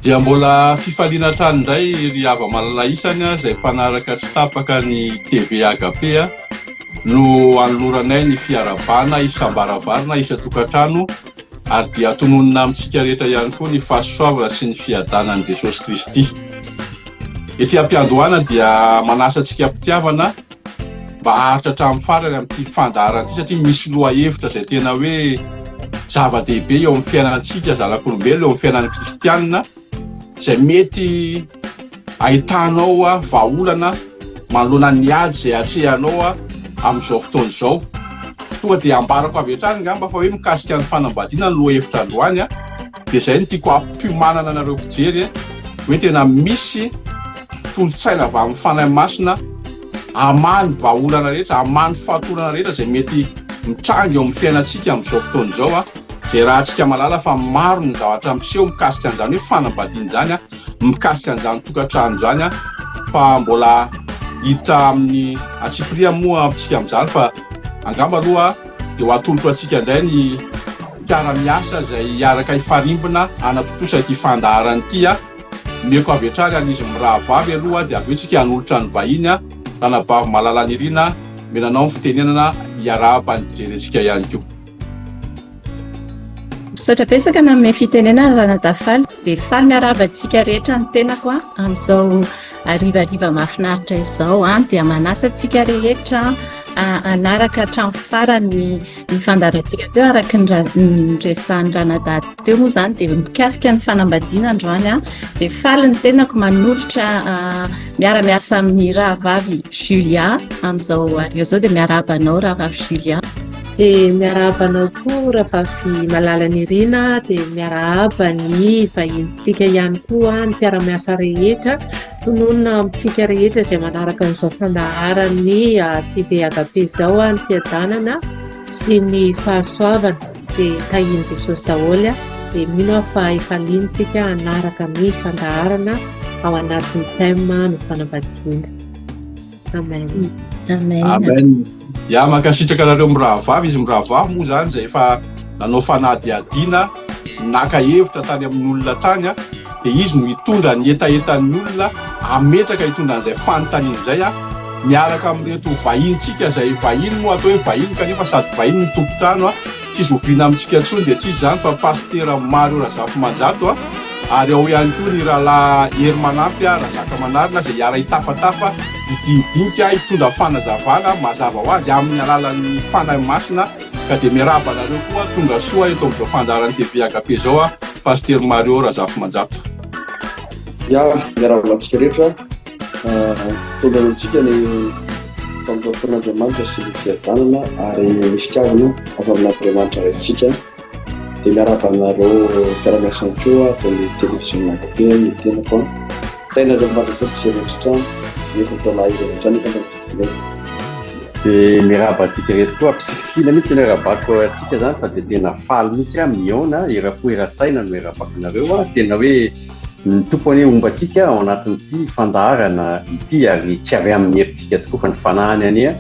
Dia mbola fifaliana hatrany indray ry hava-malala isany izay mpanaraka tsy tapaka ny TV Agape no anoloranay ny fiarahabana isam-baravarana isan-tokantrano ary dia tononina amintsika rehetra ihany koa ny fahasoavana sy ny fiadanan'i Jesosy Kristy. Ety am-piandohana dia manasa antsika am-pitiavana mba haharitra hatramin'ny farany amin'ity fandaharana ity satria misy lohahevitra izay tena hoe zava-dehibe eo amin'ny fiainantsika zanak'olombelona, eo amin'ny fiainan'ny kristianina izay mety ahitanao vahaolana manoloana ny ady izay atrehanao amin'izao fotoana izao. Tonga dia ambarako avy hatrany angamba fa hoe mikasika ny fanambadiana ny lohahevitra androany dia izay no tiako hampiomanana anareo mpijery hoe tena misy tolo-tsaina avy amin'ny Fanahy Masina hamaha ny vahaolana rehetra, hamaha ny fatorana rehetra izay mety mitranga eo amin'ny fiainantsika amin'izao fotoana izao, izay rahantsika mahalala fa maro ny zavatra miseho mikasika an'izany hoe fanambadiana izany, mikasika an'izany tokantrano izany, fa mbola hita amin'ny antsipiriany moa amintsika amin'izany fa angamba aloha dia ho atolotro antsika indray ny mpiara-miasa izay hiaraka hifarimbona hanatontosa ity fandaharana ity. Omeko avy hatrany an'izy mirahavavy aloha dia avy eo tsika hanolotra ny vahiny a! Ranabavy Malalanirina, omena anao ny fitenenana hiarahaba ny mpijery antsika ihany koa. Misaotra betsaka nanome fitenenana Ranadahy Faly. Dia faly miarahaba antsika rehetra ny tenako amin'izao harivariva mahafinaritra izao dia manasa antsika rehetra hanaraka hatramin'ny farany ny fandaharantsika teo araka ny noresahan'i Ranadahy teo moa izany dia mikasika ny fanambadiana androany dia faly ny tenako manolotra miara-miasa amin'ny rahavavy Julia amin'izao hariva izao dia miarahaba anao rahavavy Julia. Dia miarahaba anao koa rahavavy Malalanirina dia miarahaba ny vahinintsika ihany koa ny mpiara-miasa rehetra tononina amintsika rehetra izay manaraka an'izao fandaharan'ny TV Agape izao ny fiadanana sy ny fahasoavana dia tahian'i Jesosy daholo dia mino aho fa efa liantsika hanaraka ny fandaharana ao anatin'ny thème ny fanambadiana. Amen. Amen. Amen. Ya mankasitraka anareo mirahavavy izy mirahavavy moa izany izay efa nanao fanadihadiana naka hevitra tany amin'ny olona tany a dia izy no hitondra ny hetahetan'ny olona hametraka hitondra an'izay fanontaniana izay a miaraka amin'ireto vahintsika izay vahiny moa atao hoe vahiny kanefa sady vahiny ny tompon-trano a tsy zoviana amintsika intsony dia tsy iza izany fa Pasitera Mario Razafimanjato a ary ao ihany koa ny rahalahy Hery Manampy Razakamanarina izay hiara-hitafatafa, hidinidinika, hitondra fanazavana mazava ho azy amin'ny alalan'ny Fanahy Masina ka dia miarahaba anareo koa tonga soa eto amin'izao fandaharan'ny TV Agape izao aho Pasitera Mario Razafimanjato. Ya, miarahaba antsika rehetra. Tonga amintsika ny famindram-pon'Andriamanitra sy ny fiadanana ary ny fitiavana avy amin'Andriamanitra Raintsika. Dia miarahaba anareo mpiara-miasa ihany koa ato amin'ny televiziona Agape ny tenako. Tahin'Andriamanitra hatrany tsy rehetra ny efatra lahy ireo hatrany angamba ny fitenenana. Dia miarahaba antsika rehetra koa, ampitsikitsikiana mihitsy ny arabako antsika izany fa dia tena faly mihitsy aho mihaona, eram-po eran-tsaina no iarabako anareo, tena hoe ny Tompo anie homba antsika ao anatin'ity fandaharana ity ary tsy avy amin'ny herintsika tokoa fa ny fanahiny anie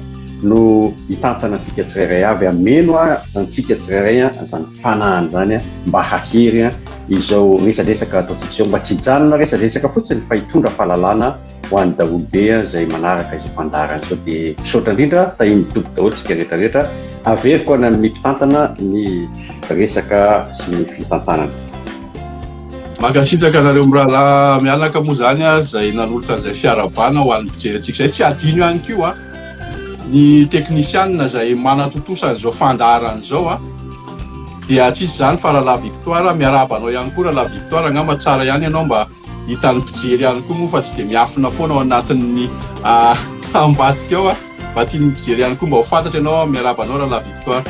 no hitantana antsika tsirairay avy, hameno antsika tsirairay izany fanahiny izany mba hahery izao resadresaka ataontsika izao, mba tsy hijanona resadresaka fotsiny fa hitondra fahalalana ho an'ny daholobe izay manaraka izao fandaharana izao. Dia misaotra indrindra, tahian'ny Tompo daholo tsika rehetra rehetra. Averiko any amin'ny mpitantana ny resaka sy ny fitantanana. Mankasitraka anareo mirahalahy mianaka moa izany izay nanolotra an'izay fiarahabana ho an'ny mpijery antsika izay. Tsy adino ihany koa ny teknisianina izay manatontosa an'izao fandaharana izao dia tsy iza izany fa Rahalahy Victoire. Miarahaba anao ihany koa Rahalahy Victoire, angamba tsara ihany ianao mba hitan'ny mpijery ihany koa moa fa tsy dia miafina foana ao anatin'ny ambadika ao. Mba tian'ny mpijery ihany koa mba ho fantatra ianao. Miarahaba anao Rahalahy Victoire.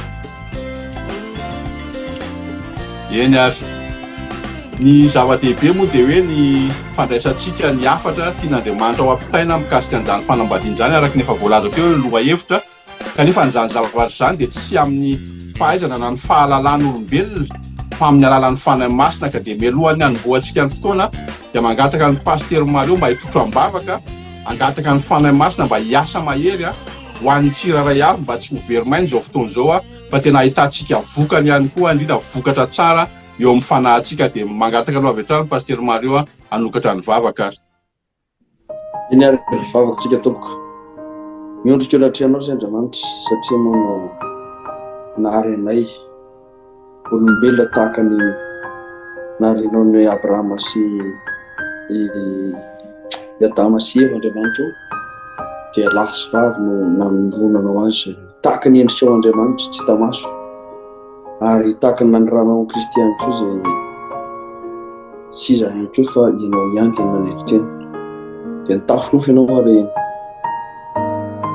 Eny ary. Ny zava-dehibe moa dia hoe ny fandraisantsika ny hafatra tian'Andriamanitra ho ampitaina mikasika an'izany fanambadiana izany araka ny efa voalazako eo ny lohahevitra. Kanefa an'izany zavatra izany dia tsy amin'ny fahaizana na ny fahalalan'olombelona fa amin'ny alalan'ny Fanahy Masina ka dia mialohan'ny hanombohantsika ny fotoana dia mangataka ny Pasitera Mario mba hitrotro am-bavaka, hangataka ny Fanahy Masina mba hiasa mahery ho an'ny tsirairay avy mba tsy ho very maina izao fotoana izao fa tena ahitantsika vokany ihany koa indrindra vokatra tsara eo amin'ny fanahintsika dia mangataka anao avy hatrany Pasitera Mario hanokatra ny vavaka ary. Eny ary vavaka tsika tompoko. Miondrika eo anatrehanao izay Andriamanitra satria ianao no nahary anay olombelona tahaka ny naharinao ny Abrahama sy i Adama sy Eva Andriamanitra o dia lahy sy vavy no namoronanao azy tahaka ny endrikao Andriamanitra tsy hita maso ary tahaka ny nanoranao an'i Kristy ihany koa izay Tsy iza ihany koa fa ianao ihany ilay nanetry tena. Dia nitafy nofo ianao ary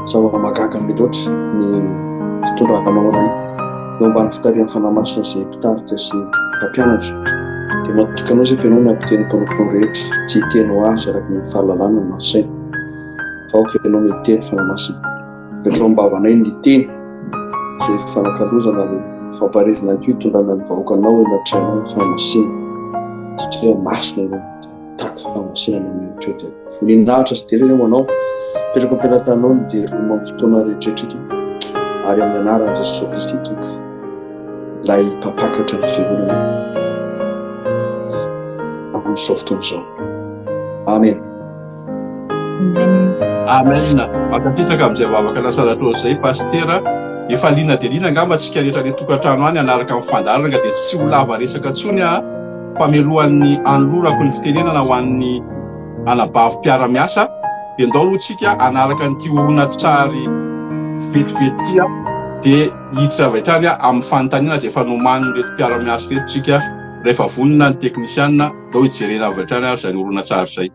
zava-mahagaga be loatra ny fitondranao anay eo ambany fitarihan'ny Fanahy Masina izay mpitarika sy mpampianatra. Dia matoky anao izay fa ianao no hampiteny ny mpanomponao rehetra, tsy hiteny ho azy araka ny fahalalana na saina. Fa aoka ianao no hiteny Fanahy Masina. Apetraho am-bavanay ny teny izay fifanakalozana ary fampaherezana ihany koa hitondrana ny vahoakanao eny an-tranao ny fahamasinana satria masina ianao mitaky fahamasinana amin'io dia voninahitra sy dera ho anao apetrako am-pelatanao ny deroma amin'ny fotoana rehetra eto ary amin'ny anaran'i Jesosy Kristy Tompo ilay mpampakatra ny fiangonana amin'izao fotoana izao. Amen. Amen. Mankasitraka amin'izay vavaka nasandratrao izay Pasitera. Efa liana dia liana angamba tsika rehetra any an-tokantrano any hanaraka ny fandaharana ka dia tsy ho lava resaka intsony aho fa mialohan'ny hanolorako ny fitenenana ho an'ny anabavy mpiara-miasa dia ndao aloha tsika hanaraka an'ity horonantsary vetivety ity dia hiditra avy hatrany amin'ny fanontaniana izay efa nomanin'ireto mpiara-miasa ireto tsika rehefa vonona ny teknisiana ndao hijerena avy hatrany ary izany horonantsary izay.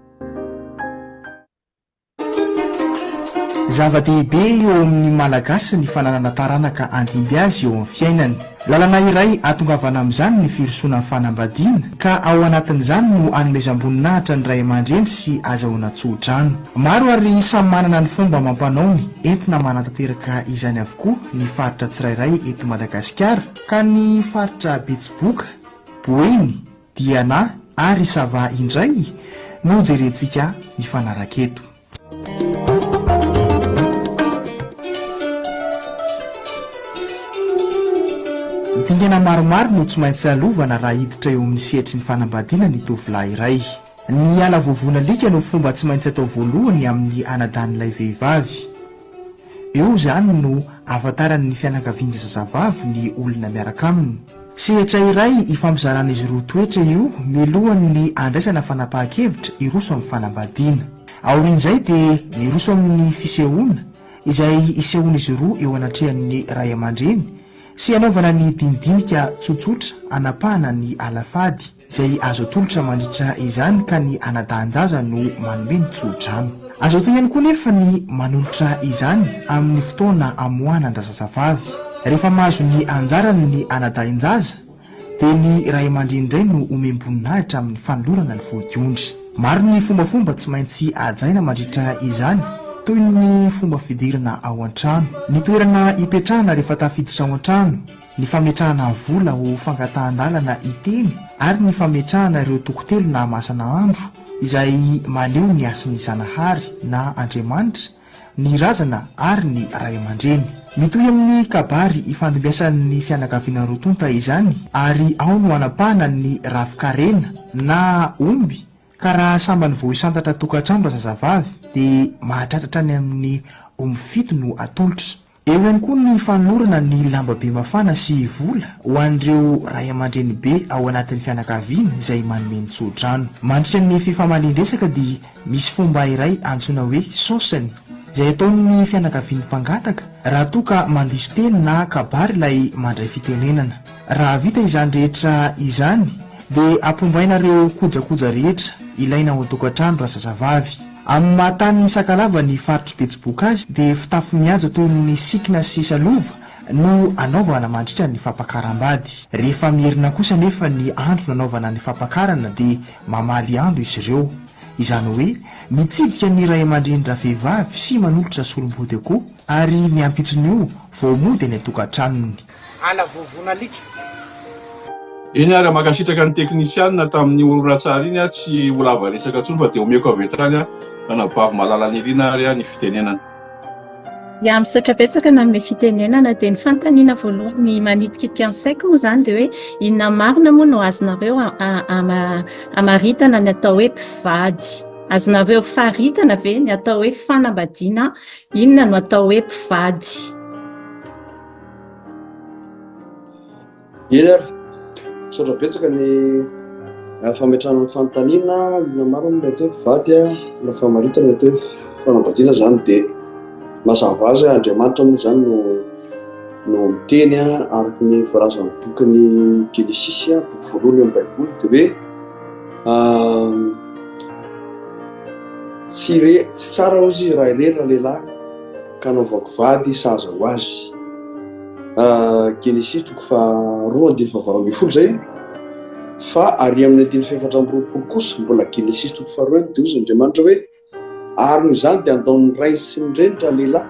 Zava-dehibe eo amin'ny Malagasy ny fananana taranaka handimby azy eo amin'ny fiainany. Lalana iray ahatongavana amin'izany ny firosoana amin'ny fanambadiana, ka ao anatin'izany no anomezam-boninahitra ny ray aman-dreny sy azahoana tsodrano. Maro ary samy manana ny fomba amam-panaony entina manatanteraka izany avokoa ny faritra tsirairay eto Madagasikara, ka ny faritra Betsiboka, Boeny, Diana ary Sava indray no hojerentsika mifanaraka eto. Dingana maromaro no tsy maintsy lalovana raha hiditra eo amin'ny sehatry ny fanambadiana ny tovolahy iray. Ny ala voavonalika no fomba tsy maintsy atao voalohany amin'ny anadahin'ilay vehivavy. Eo izany no ahafantaran'ny fianakavian-drazazavavy ny olona miaraka aminy. Sehatra iray ifampizaran'izy roa toetra io mialohan'ny handraisana fanapahan-kevitra hiroso amin'ny fanambadiana. Aorian'izay dia miroso amin'ny fisehoana izay hisehoan'izy roa eo anatrehan'ny ray aman-dreny sy hanaovana ny dinidinika tsotsotra hanapahana ny alafady. izay azo atolotra mandritra izany ka ny anadahin-jaza no manome ny tso-drano. Azo atao ihany koa nefa ny manolotra izany amin'ny fotoana amoahana an-drazazavavy. Rehefa mahazo ny anjarany ny anadahin-jaza dia ny ray aman-dreny indray no omem-boninahitra amin'ny fanolorana ny vodiondry. Maro ny fombafomba tsy maintsy hajaina mandritra izany toy ny fomba fidirana ao an-trano, ny toerana ipetrahana rehefa tafiditra ao an-trano, ny fametrahana vola ho fangatahan-dalana hiteny ary ny fametrahana ireo toko telo nahamasana andro izay maneho ny hasin'ny Zanahary na Andriamanitra, ny razana ary ny ray aman-dreny. Mitohy amin'ny kabary ifandimbiasan'ny fianakaviana roa tonta izany ary ao no anapahana ny rafi-karena na omby ka raha sambany vao hisantatra tokantrano razazavavy dia mahatratra hatrany amin'ny omby fito no atolotra. Eo ihany koa ny fanolorana ny lamba be mafana sy vola ho an'ireo ray aman-dreny be ao anatin'ny fianakaviana izay manome ny tso-drano. Mandritra ny fifamalian-dresaka dia misy fomba iray antsoina hoe saosiny izay ataon'ny fianakavian'ny mpangataka raha toa ka mandiso teny na kabary ilay mandray fitenenana. Raha vita izany rehetra izany dia ampombaina ireo kojakoja rehetra ilaina ao an-tokantrano razazavavy. Amin'ny maha tanin'ny Sakalava ny faritr'i Betsiboka azy dia fitafy mihaja toy ny sikina sy salova no anaovana mandritra ny fampakaram-bady. Rehefa miherina kosa anefa ny andro nanaovana ny fampakarana dia mamaly andro izy ireo. Izany hoe mitsidika ny ray aman-drenin-dravehivavy sy manolotra solombody akoho ary ny ampitson'io vao mody any an-tokantranony. Ala vovon'alika. Eny ary, mankasitraka ny teknisianina tamin'ny horonantsary iny aho, tsy ho lava resaka intsony fa dia omeko avy hatrany Ranabavy Malalanirina ary ny fitenenana. Ya, misaotra betsaka nanome fitenenana. Dia ny fanontaniana voalohany manitikitika ny saiko moa izany dia hoe inona marina moa no azonareo amaritana ny atao hoe mpivady? Azonareo faritana ve ny atao hoe fanambadiana? Inona no atao hoe mpivady? Eny ary, misaotra betsaka ny fametrahana ny fanontaniana, inona marina moa ilay atao hoe mpivady na famaritana ilay atao hoe fanambadiana izany dia mazava ho azy Andriamanitra moa izany no no miteny araka ny voalazan'ny bokin'ny Genesisy, boky voalohany amin'ny Baiboly dia hoe tsy re tsy tsara hozy raha irery ralehilahy ka anaovako vady sahaza ho azy. Genesisy toko faharoa andininy fahavalo ambin'ny folo izay, fa ary amin'ny andininy fahefatra amby roapolo kosa, mbola Genesisy toko faharoa ihany, dia hoy Andriamanitra hoe, ary noho izany dia handao ny rainy sy ny reniny ralehilahy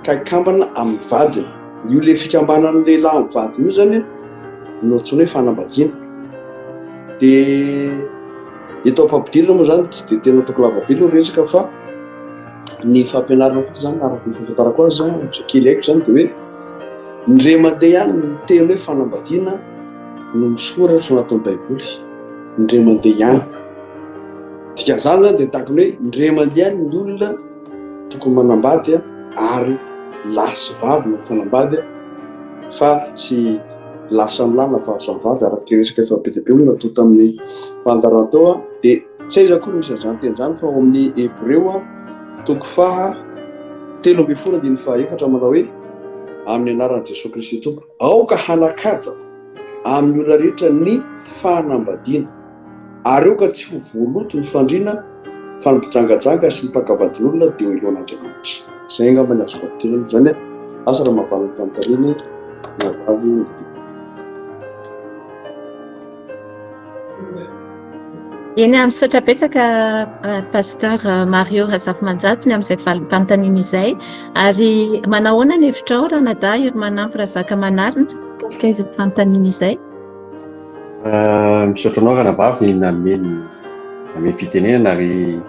ka hikambana amin'ny vadiny. Io ilay fikambanan'ny lehilahy amin'ny vadiny io izany no antsoina hoe fanambadiana. Dia eto am-pampidirana moa izany tsy dia tena ataoko lava be aloha ny resaka fa ny fampianarana fotsiny izany araka ny fahafantarako azy izay kely haiko izany dia hoe ny ray mandeha ihany ny teny hoe fanambadiana no misoratra ao anatin'ny baiboly, ny ray mandeha ihany. Dikan'izany izany dia tahaka ny hoe ny ray mandeha ihany ny olona tokony manambady ary lahy sy vavy no mifanambady fa tsy lahy samy lahy na vavy samy vavy araka ilay resaka efa be dia be olona natao tamin'ny fandaharana teo dia Tsy aiza akory misy an'izany teny izany fa ao amin'ny Hebreo toko faha 13 andininy faha efatra manao hoe, Amin'ny anaran'i Jesoa Kristy Tompo, aoka hanan-kaja amin'ny olona rehetra ny fanambadiana, ary aoka tsy ho voaloto ny fandriana fa ny mpijangajanga sy ny mpaka vadin'olona dia ho helohan'Andriamanitra. Izay angamba ny azoko ampidirana aloha izany. Asa raha mahavaly ny fanontaniana ny vavy ny Eny ah, misaotra betsaka Pasteur Mario Razafimanjato ny amin'izay valim-panontaniana izay. Ary manahoana ny hevitrao Ranadahy Herimanampy Razakamanarina mikasika izay fanontaniana izay? Misaotra anao ranabavy nanome ny nanome fitenenana ary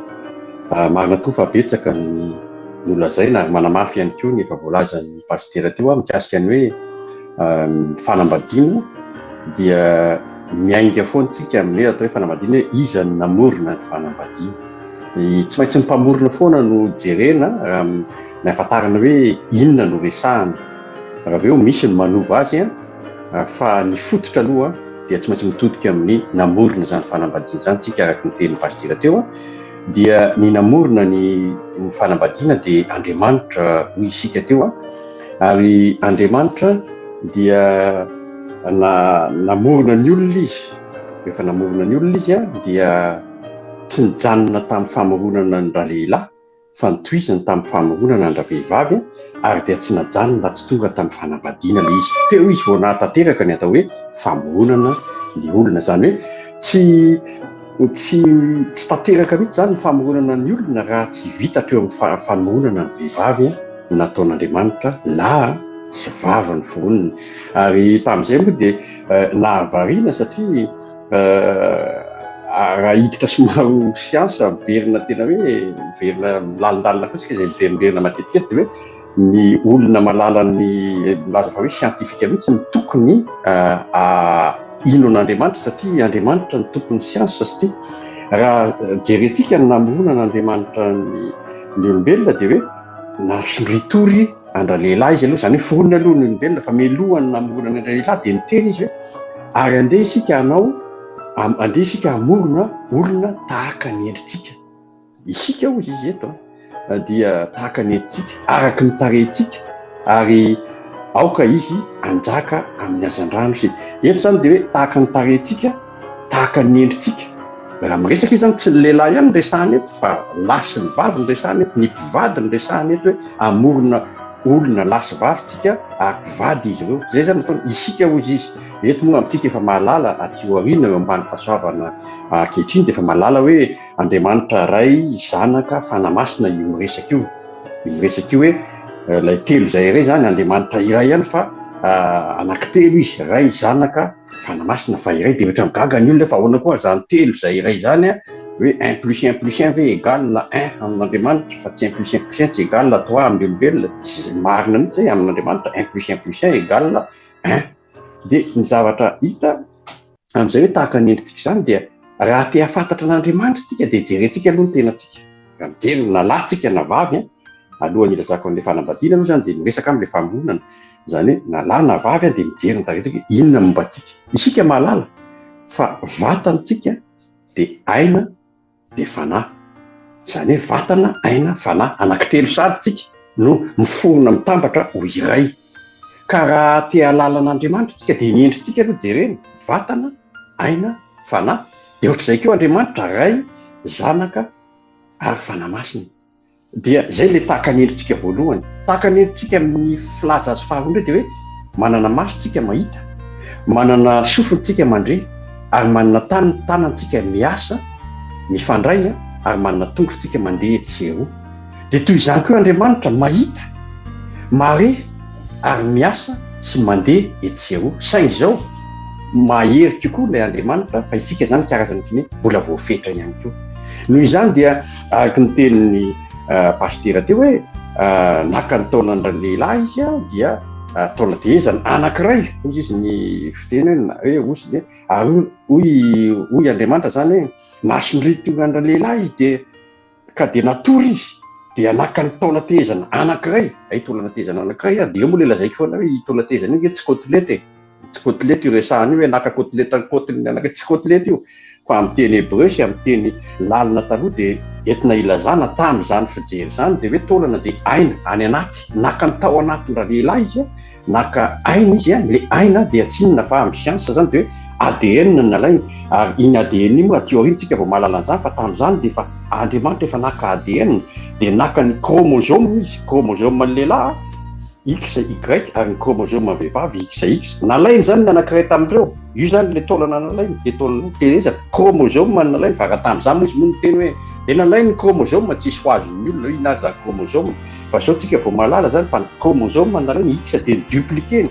marina tokoa fa betsaka ny nolazaina ary manamafy ihany koa ny efa voalazan'ny pasitera teo aho mikasika ny hoe ny fanambadiana dia miainga foana tsika amin'ny hoe atao hoe fanambadiana hoe iza no namorona ny fanambadiana. Tsy maintsy ny mpamorona foana no jerena raha ny ahafantarana hoe inona no resahana. Raha avy eo misy ny manova azy fa ny fototra aloha dia tsy maintsy mitodika amin'ny namorona izany fanambadiana izany tsika araka ny tenin'i Pasitera teo dia ny namorona ny fanambadiana dia Andriamanitra hoy isika teo ary Andriamanitra dia na namorona ny olona izy, rehefa namorona ny olona izy dia tsy nijanona tamin'ny famoronana ny ralehilahy fa notohizany tamin'ny famoronana ny ravehivavy ary dia tsy najanona raha tsy tonga tamin'ny fanambadiana ilay izy. Teo izy vao nahatanteraka ny atao hoe famoronana ny olona. Izany hoe tsy tsy tsy tanteraka mihitsy izany ny famoronana ny olona raha tsy vita hatreo amin'ny famoronana ny vehivavy nataon'Andriamanitra lahy sy vavy ny foroniny. Ary tamin'izay moa dia nahavariana satria raha hiditra somary siansa miverina tena hoe miverina lalindalina koa tsika izay miverimberina matetika eto dia hoe ny olona malala ny milaza fa hoe siantifika mihitsy no tokony hino an'Andriamanitra satria Andriamanitra no tompon'ny siansa satria raha jerentsika ny namoronan'Andriamanitra ny ny olombelona dia hoe nasondritory an-dralehilahy izy aloha, izany hoe foronina aloha ny olombelona fa mialohan'ny namoronana an-dralehilahy dia niteny izy hoe ary andeha isika hanao, andeha isika hamorona olona tahaka ny endritsika. Isika hoy izy eto dia tahaka ny endritsika, araka ny tarehintsika ary aoka izy hanjaka amin'ny hazandrano sy. Eto izany dia hoe tahaka ny tarehintsika, tahaka ny endritsika. Raha miresaka izy izany tsy ny lehilahy ihany no resahana eto fa lahy sy ny vavy no resahana eto, ny mpivady no resahana eto hoe hamorona. Olona lahy sy vavy tsika ary mpivady izy ireo. Izay izany no ataony, isika hozy izy. Eto moa amintsika efa mahalala aty aoriana eo ambany fahasoavana ankehitriny dia efa mahalala hoe Andriamanitra Ray, Zanaka, Fanahy Masina io miresaka io. Io miresaka io hoe ilay telo izay iray izany Andriamanitra iray ihany fa anankitelo izy, Ray, Zanaka, Fanahy Masina fa iray dia ohatran'ny gaga ny olona fa ahoana koa izany telo izay iray izany a, hoe un plus un plus un ve égal un amin'Andriamanitra fa tsy un plus un plus un tsy égal trois amin'ny olombelona, tsy marina mihitsy izay amin'Andriamanitra un plus un plus un égal un. Dia ny zavatra hita amin'izay hoe tahaka ny endritsika izany dia raha te hahafantatra an'Andriamanitra isika dia jerentsika aloha ny tenantsika. Raha mijery na lahy tsika na vavy an, alohan'ny hilazako an'ilay fanambadiana aloha izany dia miresaka amin'ilay famoronana. Izany hoe na lahy na vavy an dia mijery ny tarehintsika hoe inona momba antsika. Isika mahalala fa vatantsika dia aina dia fanahy. Izany hoe vatana, aina, fanahy. Anankitelo sady tsika no miforona mitambatra ho iray. Ka raha te hahalala an'Andriamanitra tsika dia ny endritsika aloha jerena, vatana, aina, fanahy. Dia ohatr'izay koa Andriamanitra, Ray, Zanaka ary Fanahy Masina. Dia izay ilay tahaka ny endritsika voalohany. Tahaka ny endritsika amin'ny filaza azy faharoa indray dia hoe manana maso tsika mahita, manana sofina tsika mandre, ary manana tany tanantsika miasa, mifandray, ary manana tongotra tsika mandeha etsy sy eroa. Dia toy izany koa Andriamanitra mahita, mahare ary miasa sy mandeha etsy sy eroa. Saingy izao, mahery kokoa ilay Andriamanitra fa isika izany karazana ohatran'ny hoe mbola voafetra ihany koa. Noho izany dia araka ny tenin'ny pasitera teo hoe naka ny taolan-dralehilahy izy dia taolan-tehezana anankiray hoy izy ny fiteny hoe hoe osy dia ary hoy hoy Andriamanitra izany hoe nasondritongan-dralehilahy izy dia ka dia natory izy dia naka ny taolan-tehezana anankiray, hay taolana-tehezana anankiray ary dia eo moa ilay lazaiko foana hoe io taolan-tehezana io ange tsy côtelette e, tsy côtelette io resahana io hoe naka côtelette ny côte-ny anankiray, tsy côtelette io fa amin'ny teny hebreu sy amin'ny teny lalina taloha dia entina ilazana tamin'izany fijery izany dia hoe taolana dia aina any anaty, naka ny tao anatin-dralehilahy izy Naka aina izy an, ilay aina dia tsy inona fa amin'ny siansa izany dia hoe ADN no nalainy, ary iny ADN iny moa aty aoriana tsika vao mahalala an'izany fa tamin'izany dia efa Andriamanitra efa naka ADN, dia naka ny chromosome izy, chromosome ny lehilahy XY ary ny chromosome ny vehivavy XX, nalainy izany ny anankiray tamin'ireo, io izany ilay taolana nalainy, ilay taolana telezana, chromosome no nalainy fa raha tamin'izany moa izy moa niteny hoe dia nalainy ny chromosome tsisy ho azon'ny olona hoe inona ary izany chromosome. Fa zao tsika vao mahalala zany fa ny chromosome nareo ny X dia ni-dupliquer-ny.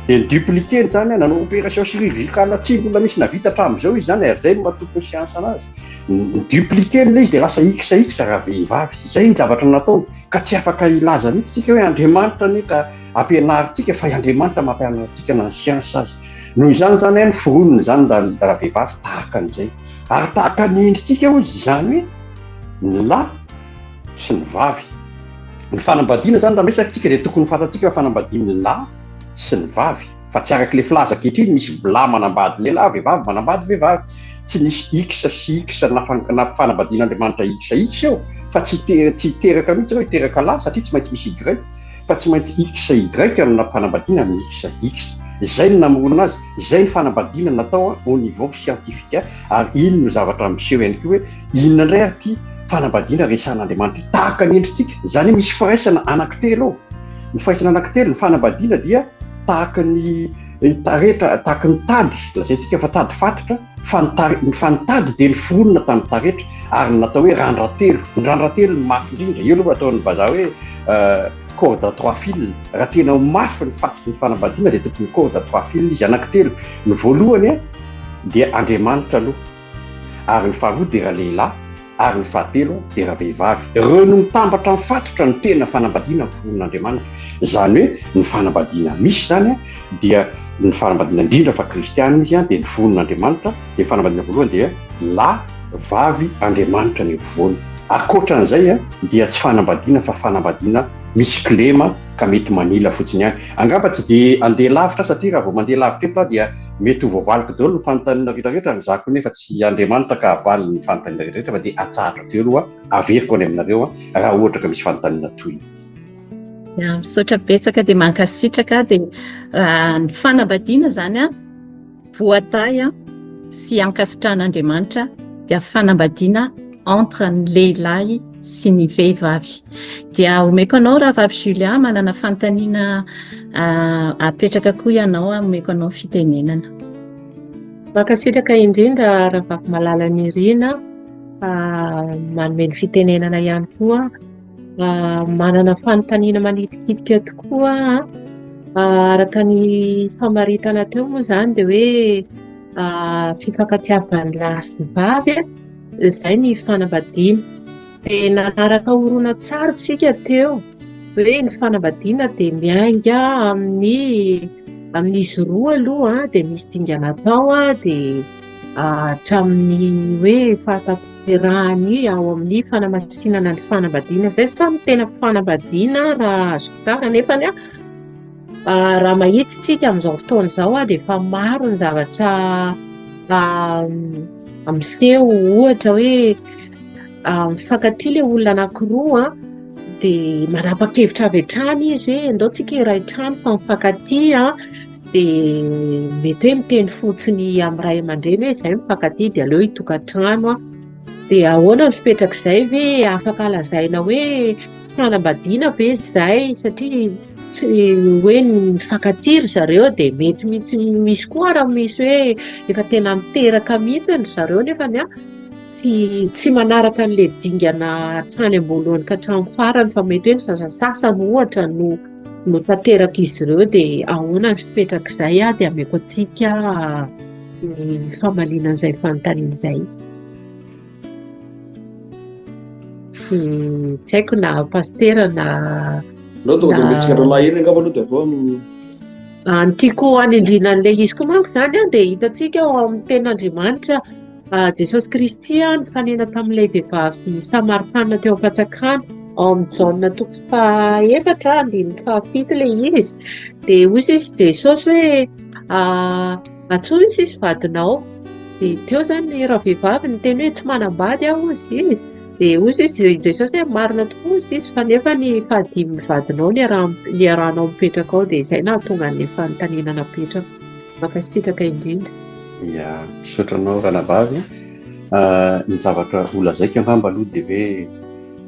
Dia ni-dupliquer-ny zany an, nanao opération chirurgicale tsy mbola misy navita hatramin'izao izy zany ary zay no maha tompon'ny siansa anazy. Ni-dupliquer-ny ilay izy dia lasa XX raha vehivavy. Zay ny zavatra nataony. Ka tsy afaka hilaza mihitsy tsika hoe Andriamanitra anie ka ampianarintsika fa i Andriamanitra mampianatra antsika na ny siansa aza. Noho izany zany an, foronina izany raha vehivavy tahaka an'izay. Ary tahaka ny endritsika hozy izany hoe ny lahy sy ny vavy. Ny fanambadiana izany raha miresaka tsika dia tokony ho fantatsika fa fanambadian'ny lahy sy ny vavy fa tsy araka ilay filaza ankehitriny misy lahy manambady lehilahy, vehivavy manambady vehivavy. Tsy nisy X sy X nampifanambadian'Andriamanitra X X eo fa tsy tsy hiteraka mihitsy ireo hiteraka lahy satria tsy maintsy misy Y fa tsy maintsy X Y no nampifanambadiana amin'ny X X. Izay no namoronana azy, izay ny fanambadiana natao au niveau scientifique ary iny no zavatra miseho ihany koa hoe Inona indray ary ity fanambadiana resahan'Andriamanitra ity? Tahaka ny endritsika. Izany hoe misy firaisana anankitelo ao. Ny firaisana anankitelo, ny fanambadiana dia tahaka ny taretra, tahaka ny tady, lazaintsika fa tady fatotra, fa ny tare, fa ny tady dia noforonina tamin'ny taretra ary ny natao hoe randra-telo. Ny randra-telo no mafy indrindra. Io aloha ataon'ny vazaha hoe corde à trois fils. Raha tena ho mafy ny fatotry ny fanambadiana dia tokony corde à trois fils izy, anankitelo. Ny voalohany dia Andriamanitra aloha. ary ny faharoa dia ralehilahy, ary ny fahatelo dia ravehivavy. Ireo no mitambatra mifatotra ny tena fanambadiana noforonin'Andriamanitra. Izany hoe ny fanambadiana misy izany dia ny fanambadiana indrindra fa kristiana izy dia noforonin'Andriamanitra, dia ny fanambadiana voalohany dia lahy, vavy, Andriamanitra ny ampovoany. Ankoatran'izay dia tsy fanambadiana fa fanambadiana misy kilema ka mety manila fotsiny ihany. Angamba tsy dia andeha lavitra aho satria raha vao mandeha lavitra eto aho dia mety ho voavaliko daholo ny fanontaniana rehetra rehetra, ary izaho koa nefa tsy Andriamanitra ka havaly ny fanontaniana rehetra rehetra fa dia atsahatra teo aloha, averiko any aminareo raha ohatra ka misy fanontaniana tohiny. Ya, misaotra betsaka dia mankasitraka dia raha ny fanambadiana izany an, voatahy an, sy ankasitrahan'Andriamanitra dia fanambadiana entre ny lehilahy. sy ny vehivavy. Dia omeko anao Rahavavy Julia, manana fanontaniana apetraka koa ianao, omeko anao fitenenana. Mankasitraka indrindra Rahavavy Malala Nirina manome ny fitenenana ihany koa. Manana fanontaniana manitikitika tokoa aho. Araka ny famaritana teo moa izany dia hoe fifankatiavan'ny lahy sy ny vavy izay ny fanambadiana. Dia nanaraka horonantsary isika teo hoe ny fanambadiana dia miainga amin'ny amin'izy roa aloha dia misy dingana atao dia hatramin'ny hoe fahatanterahany ao amin'ny fanamasinana ny fanambadiana. Izay izany no tena fanambadiana raha azoko tsara nefany raha mahita isika amin'izao fotoana izao dia efa maro ny zavatra miseho ohatra hoe mifankatia ilay olona anankiroa dia manapa-kevitra avy hatrany izy hoe andao tsika hiray trano fa mifankatia dia mety hoe miteny fotsiny amin'ny ray aman-dreny hoe izahay mifankatia dia aleo hitokantrano aho. Dia ahoana ny fipetrak'izay ve afaka lazaina hoe fanambadiana ve izay satria tsy hoe mifankatia ry zareo dia mety mihitsy misy koa raha misy hoe efa tena miteraka mihitsy ry zareo nefa ny tsy tsy manaraka an'ilay dingana hatrany am-boalohany ka hatramin'ny farany fa mety hoe ny sasasasany ohatra no no tanterak'izy ireo dia ahoana ny fipetrak'izay dia ameko antsika ny famaliana an'izay fanontaniana izay. Tsy haiko na pasitera na Aleo tonga dia omentsika rahalahy Hery angamba aloha dia avy eo Ny tiako hanindriana an'ilay izy koa manko izany dia hitantsika ao amin'ny tenin'Andriamanitra Jesosy Kristy nifanena tamin'ilay vehivavy Samaritana teo am-pantsakana ao amin'ny Jaona toko fahaefatra andininy fahafito ilay izy dia hoy izy Jesosy hoe antsoy izy izy vadinao dia teo izany ravehivavy niteny hoe tsy manambady aho hoy izy dia hoy izy Jesosy hoe marina tokoa hoy izy fa nefa ny fahadimin'ny vadinao niarahanao mipetraka ao dia izay nahatonga an'ilay fanontaniana napetraka. Mankasitraka indrindra. Ya, misaotra anao ranabavy. Ny zavatra ho lazaiko angamba aloha dia hoe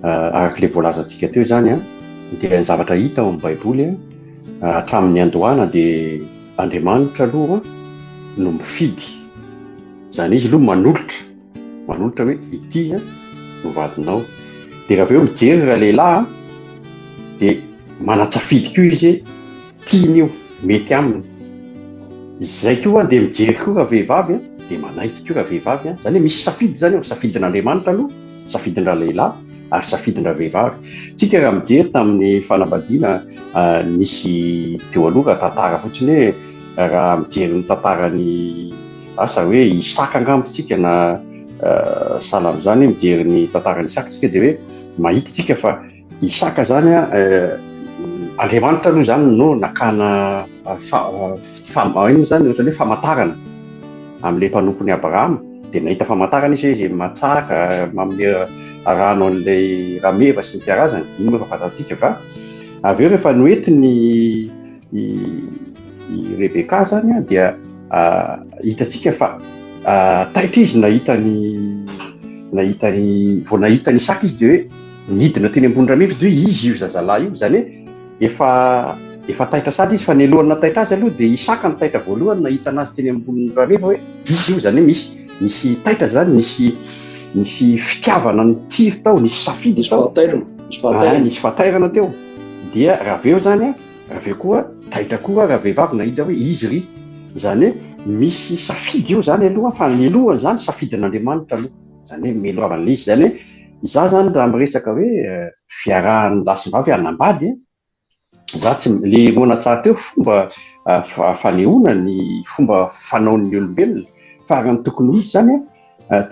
araka ilay voalazantsika teo izany an, dia ny zavatra hita ao amin'ny Baiboly hatramin'ny niandohana dia Andriamanitra aloha no mifidy. Izany hoe izy aloha manolotra, manolotra hoe ity no vadinao. Dia raha avy eo mijery ralehilahy dia manan-tsafidy koa izy hoe tiany io, mety aminy. Izay koa dia mijery koa ravehivavy dia manaiky koa ravehivavy. Izany hoe misy safidy izany eo, safidin'Andriamanitra aloha, safidin-dralehilahy ary safidin-dravehivavy. Tsika raha mijery tamin'ny fanambadiana nisy teo aloha raha tantara fotsiny hoe raha mijery ny tantaran'i asa hoe Isaka angamba tsika na sahala amin'izany hoe mijery ny tantaran'i Isaka tsika dia hoe mahita tsika fa Isaka zany an, Andriamanitra aloha zany no nakana inona zany ohatran'ny hoe famantarana amin'ilay mpanompon'i Abrahama, dia nahita famantarana izy hoe izay matsaka, manome rano an'ilay rameva sy ny karazany, iny moa efa fantatsika fa avy eo rehefa noentiny i Rebeka zany an, dia hitantsika fa taitra izy nahita ny nahita ny vao nahita an'i Isaka izy dia hoe Nidina teny ambony rameva izy dia hoe izy io zazalahy io, izany hoe efa efa taitra sady izy fa nialohan'ny nahataitra azy aloha dia Isaka no taitra voalohany nahita anazy teny ambony rameva hoe izy io, izany hoe misy nisy taitra izany, nisy nisy fitiavana nitsiry tao, nisy safidy Nisy tao. fahatairana, nisy fahatairana. Ah, nisy fahatairana teo. Dia raha avy eo izany an, raha avy eo koa taitra koa ravehivavy nahita hoe izy ry. Izany hoe misy safidy eo izany aloha fa ny lohany izany safidin'Andriamanitra aloha. Izany hoe mialohavan'ilay izy. Izany hoe izaho izany raha miresaka hoe fiarahan'ny lahy sy ny vavy hanambady, izaho tsy, ilay horonantsary teo fomba fanehoana ny fomba fanaon'ny olombelona fa raha ny tokony ho izy izany an,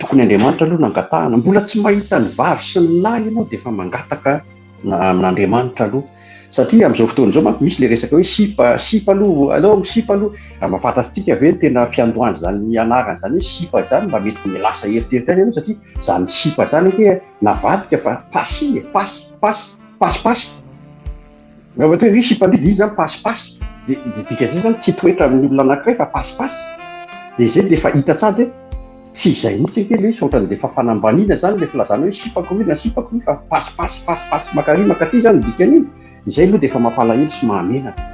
tokony Andriamanitra aloha no angatahana. Mbola tsy mahita ny vavy sy ny lahy ianao dia efa mangataka amin'Andriamanitra aloha. Satria amin'izao fotoana izao manko misy ilay resaka hoe sipa, sipa aloha, aleo misipa aloha. Raha mba fantatsika ve ny tena fiandohan'izany anarana izany hoe sipa izany, mba mety lasa eritreritra ihany ianao satria izany sipa izany ange navadika fa pasy e, pasy, pasy, pasipasy. Raha ohatra hoe ry sipa ndry dia izy izany pasipasy. Dia dikan'izay izany tsy toetra amin'ny olona anankiray fa pasipasy. Dia izay dia efa hita tsara hoe. Tsy izay mihitsy ange ilay izy fa ohatran'ny dia efa fanambaniana izany ilay filazana hoe sipako ry na sipako ry fa pasy pasy pasy pasy maka ary maka aty izany ny dikan'iny. Izay aloha dia efa mampalahelo sy mahamenatra.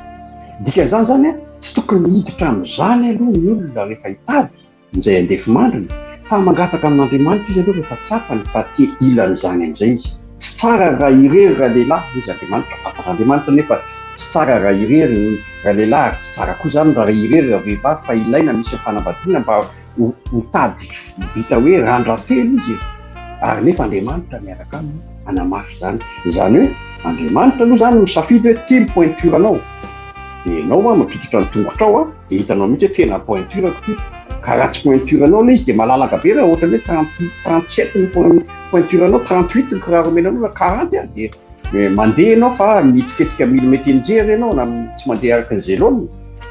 Dikan'izany izany an, tsy tokony hiditra amin'izany aloha ny olona rehefa hitady izay andefimandriny fa mangataka amin'Andriamanitra izy aloha rehefa tsapany fa te hila an'izany amin'izay izy. Tsy tsara raha irery ralehilahy hoy izy Andriamanitra, fantatr'Andriamanitra anefa tsy tsara raha irery ny ralehilahy ary tsy tsara koa izany raha irery ravehivavy fa ilaina misy ny fanambadiana mba ho tady vita hoe randra-telo izy e! Ary nefa Andriamanitra miaraka aminy hanamafy izany. Izany hoe Andriamanitra aloha izany misafidy hoe ity ny pointure anao. Dia ianao an mampiditra ny tongotrao an, dia hitanao mihitsy hoe tena pointure-ko ity. Ka raha tsy pointure anao ilay izy dia malalaka be raha ohatra hoe 30, 37 ny pointure anao, 38 ny kiraro omena anao na 40 an, dia Mandeha ianao fa mihetsiketsika mily mety hianjera ianao na tsy mandeha araka ny zelone.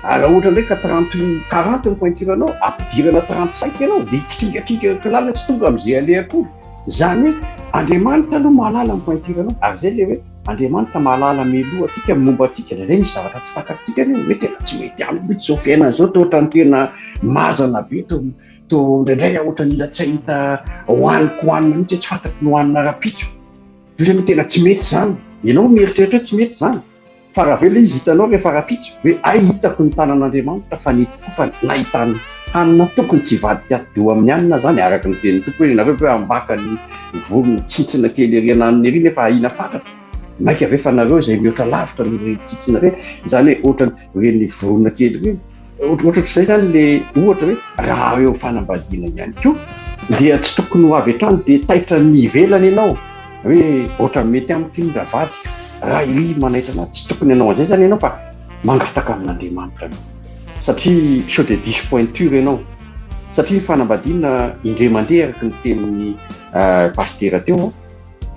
Ary raha ohatra indray ka 30, 40 ny pointure anao, ampidirana 35 ianao dia hitritrigatriga lalana tsy tonga amin'izay aleha akory. Izany hoe Andriamanitra aloha mahalala ny pointure anao. Ary izay ilay hoe Andriamanitra mahalala mialoha antsika ny momba antsika. Indraindray misy zavatra tsy takatritsika anie hoe tena tsy mety amiko mihitsy izao fiainana izao, toa ohatran'ny tena mazana be, toa toa indraindray aho ohatran'ny mila tsy hahita hohaniko hohanina mihitsy, tsy fantatro ny hohanina rahampitso. Io zany tena tsy mety zany. Ianao mieritreritra hoe tsy mety zany. Fa raha avy eo ilay izy hitanao rehefa rahampitso hoe hay hitako ny tanan'Andriamanitra fa nety tokoa fa nahitany hanina tokony tsy hivadika atidoha amin'ny hanina zany araka ny tenin'ny Tompo hoe nareo ve ambaka ny vorona tsintsina kely ery ananona ery nefa ahiana fatratra maika ve fa nareo izay mihoatra lavitra noho ireny tsintsina ireny izany hoe ohatran'ny ireny vorona kely ireny Ohatrohatr'izay izany ilay ohatra hoe raha eo fanambadiana ihany koa dia tsy tokony ho avy hatrany dia taitra ny ivelany ianao hoe ohatran'ny mety amiko iny raha vadiko, raha iry manaitra anahy, tsy tokony hanao an'izay izany ianao fa mangataka amin'Andriamanitra aloha satria sao dia diso pointure ianao satria ny fanambadiana indray mandeha araka ny tenin'ny pasitera teo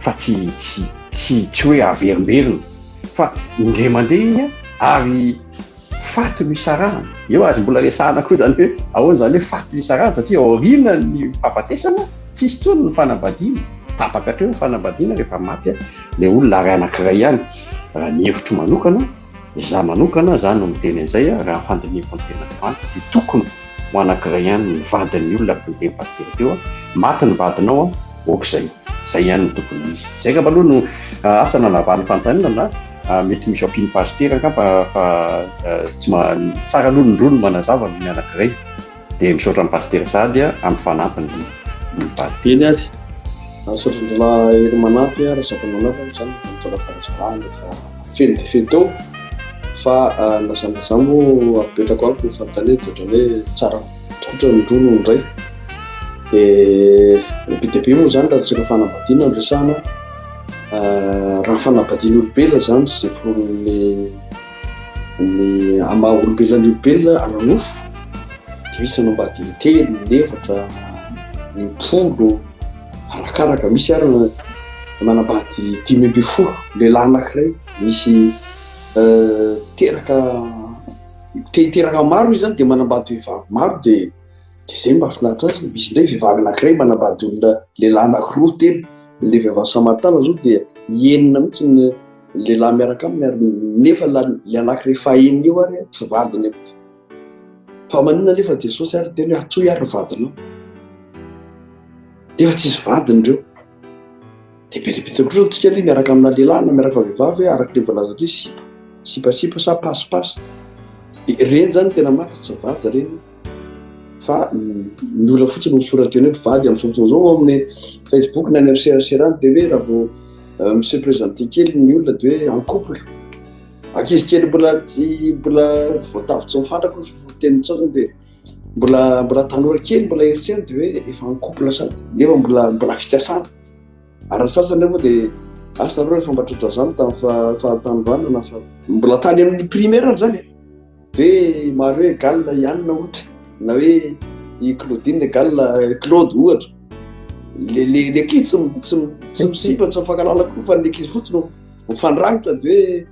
fa tsy tsy tsy tsy hoe averimberina fa indray mandeha iny ary Faty no isarahana. Eo aza mbola resahana koa izany hoe ahoana izany hoe faty no isarahana satria aorianan'ny fahafatesana tsisy intsony ny fanambadiana. Tapaka hatreo ny fanambadiana rehefa maty ilay olona ary anankiray ihany. Raha ny hevitro manokana, izaho manokana, izaho no miteny an'izay, raha ny fandinihako ny tenin'Andriamanitra dia tokony ho anankiray ihany ny vadin'ny olona araka ny tenin'i Pasitera teo, maty ny vadinao, ok izay. Izay ihany no tokony ho izy. Izay angamba aloha no asa nanavahan'ny fanontaniana na Mety misy ampian'i Pasitera angamba fa tsy tsara aloha ny roa no manazava noho ny anankiray. Dia misaotra an'i Pasitera sahady amin'ny fanampiny ny mivady. Eny ary, misaotra an-drahalahy Hery Manampy Razakamanampy moa izany nitondra fanazavana efa feno dia feno teo fa na za na za moa apetrako amiko ny fanontaniana dia ohatran'ny hoe tsara tokotra ny roa noho ny iray. Dia be dia be moa izany raha resaka fanambadiana no resahana. Raha ny fanambadian'ny olombelona izany sy izay foronin'ny ny amin'ny maha olombelona ny olombelona ara-nofo dia misy manambady intelo, inefatra, impolo, arakaraka, misy ary ny manambady 15 lehilahy anankiray, misy teraka te hiteraka maro izy izany dia manambady vehivavy maro dia Dia izay no mahafinaritra azy, misy indray vehivavy anankiray manambady olona lehilahy anankiroa, telo, ilay vehivavy samaritana izao dia enina mihitsy ny lehilahy miaraka aminy ary nefa ilay anankiray fahenina io ary tsy vadiny akory. Fa maninona nefa Jesosy ary teny hoe atsoy ary ny vadinao. Nefa tsisy vadiny ireo. Dia be dia be koa tsika aloha miaraka amina lehilahy na miaraka vehivavy araka ilay voalaza hoe sipa, sipasipa sa pasipasy. Dia ireny izany tena marina tsy vady ireny. Fa ny olona fotsiny no misoratena hoe mpivady amin'izao fotoana izao ao amin'ny Facebook na any amin'ny serasera any dia hoe raha vao euh, mi-se présenter kely ny olona dia hoe en couple. Ankizy kely mbola tsy mbola voatavo tsy mifandraka ny tenin'ny sasany dia mbola mbola tanora kely mbola eritreriny dia hoe efa en couple sady nefa mbola mbola fikasana. Ary ny sasany nefa dia asa nareo efa mba tratran'izany tamin'ny fahatanorana na fa mbola tany amin'ny primaire zany e. Hoe Mario égale i Anne ohatra, na hoe i Claudine égale Claude ohatra. Le le le ankizy tsy tsy tsy misipa, tsy mifankahalala koa fa ny ankizy fotsiny no mifandrangitra de hoe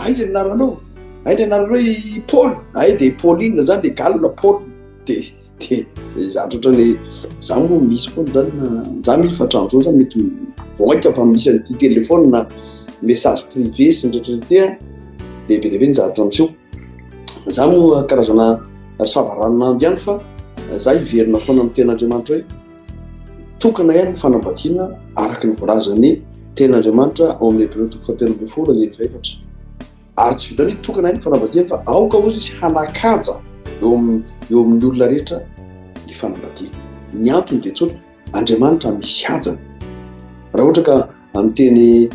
aiza ny anaranao? Aiza ny anaranao i Paul? Ay de Pauline zany égale Paul. De de zatra ohatran'ny za moa misy foana zany za mino fa hatramin'izao zany mety vao mainka fa misy an'ity téléphone na message privé sy ny rehetra ity a de be dia be ny zavatra miseho. Za moa karazana savaranonando ihany fa. Za hiverina foana amin'ny tenin'Andriamanitra hoe tokana ihany ny fanambadiana araka ny voalazan'ny tenin'Andriamanitra ao amin'ny Hebreo toko fahatelo ambin'ny folo andininy fahefatra. Ary tsy vitan'ny hoe tokana ihany ny fanambadiana fa aoka hozy izy hanakaja eo amin'ny eo amin'ny olona rehetra ny fanambadiana. Ny antony dia tsotra, Andriamanitra misy hajany. Raha ohatra ka amin'ny teny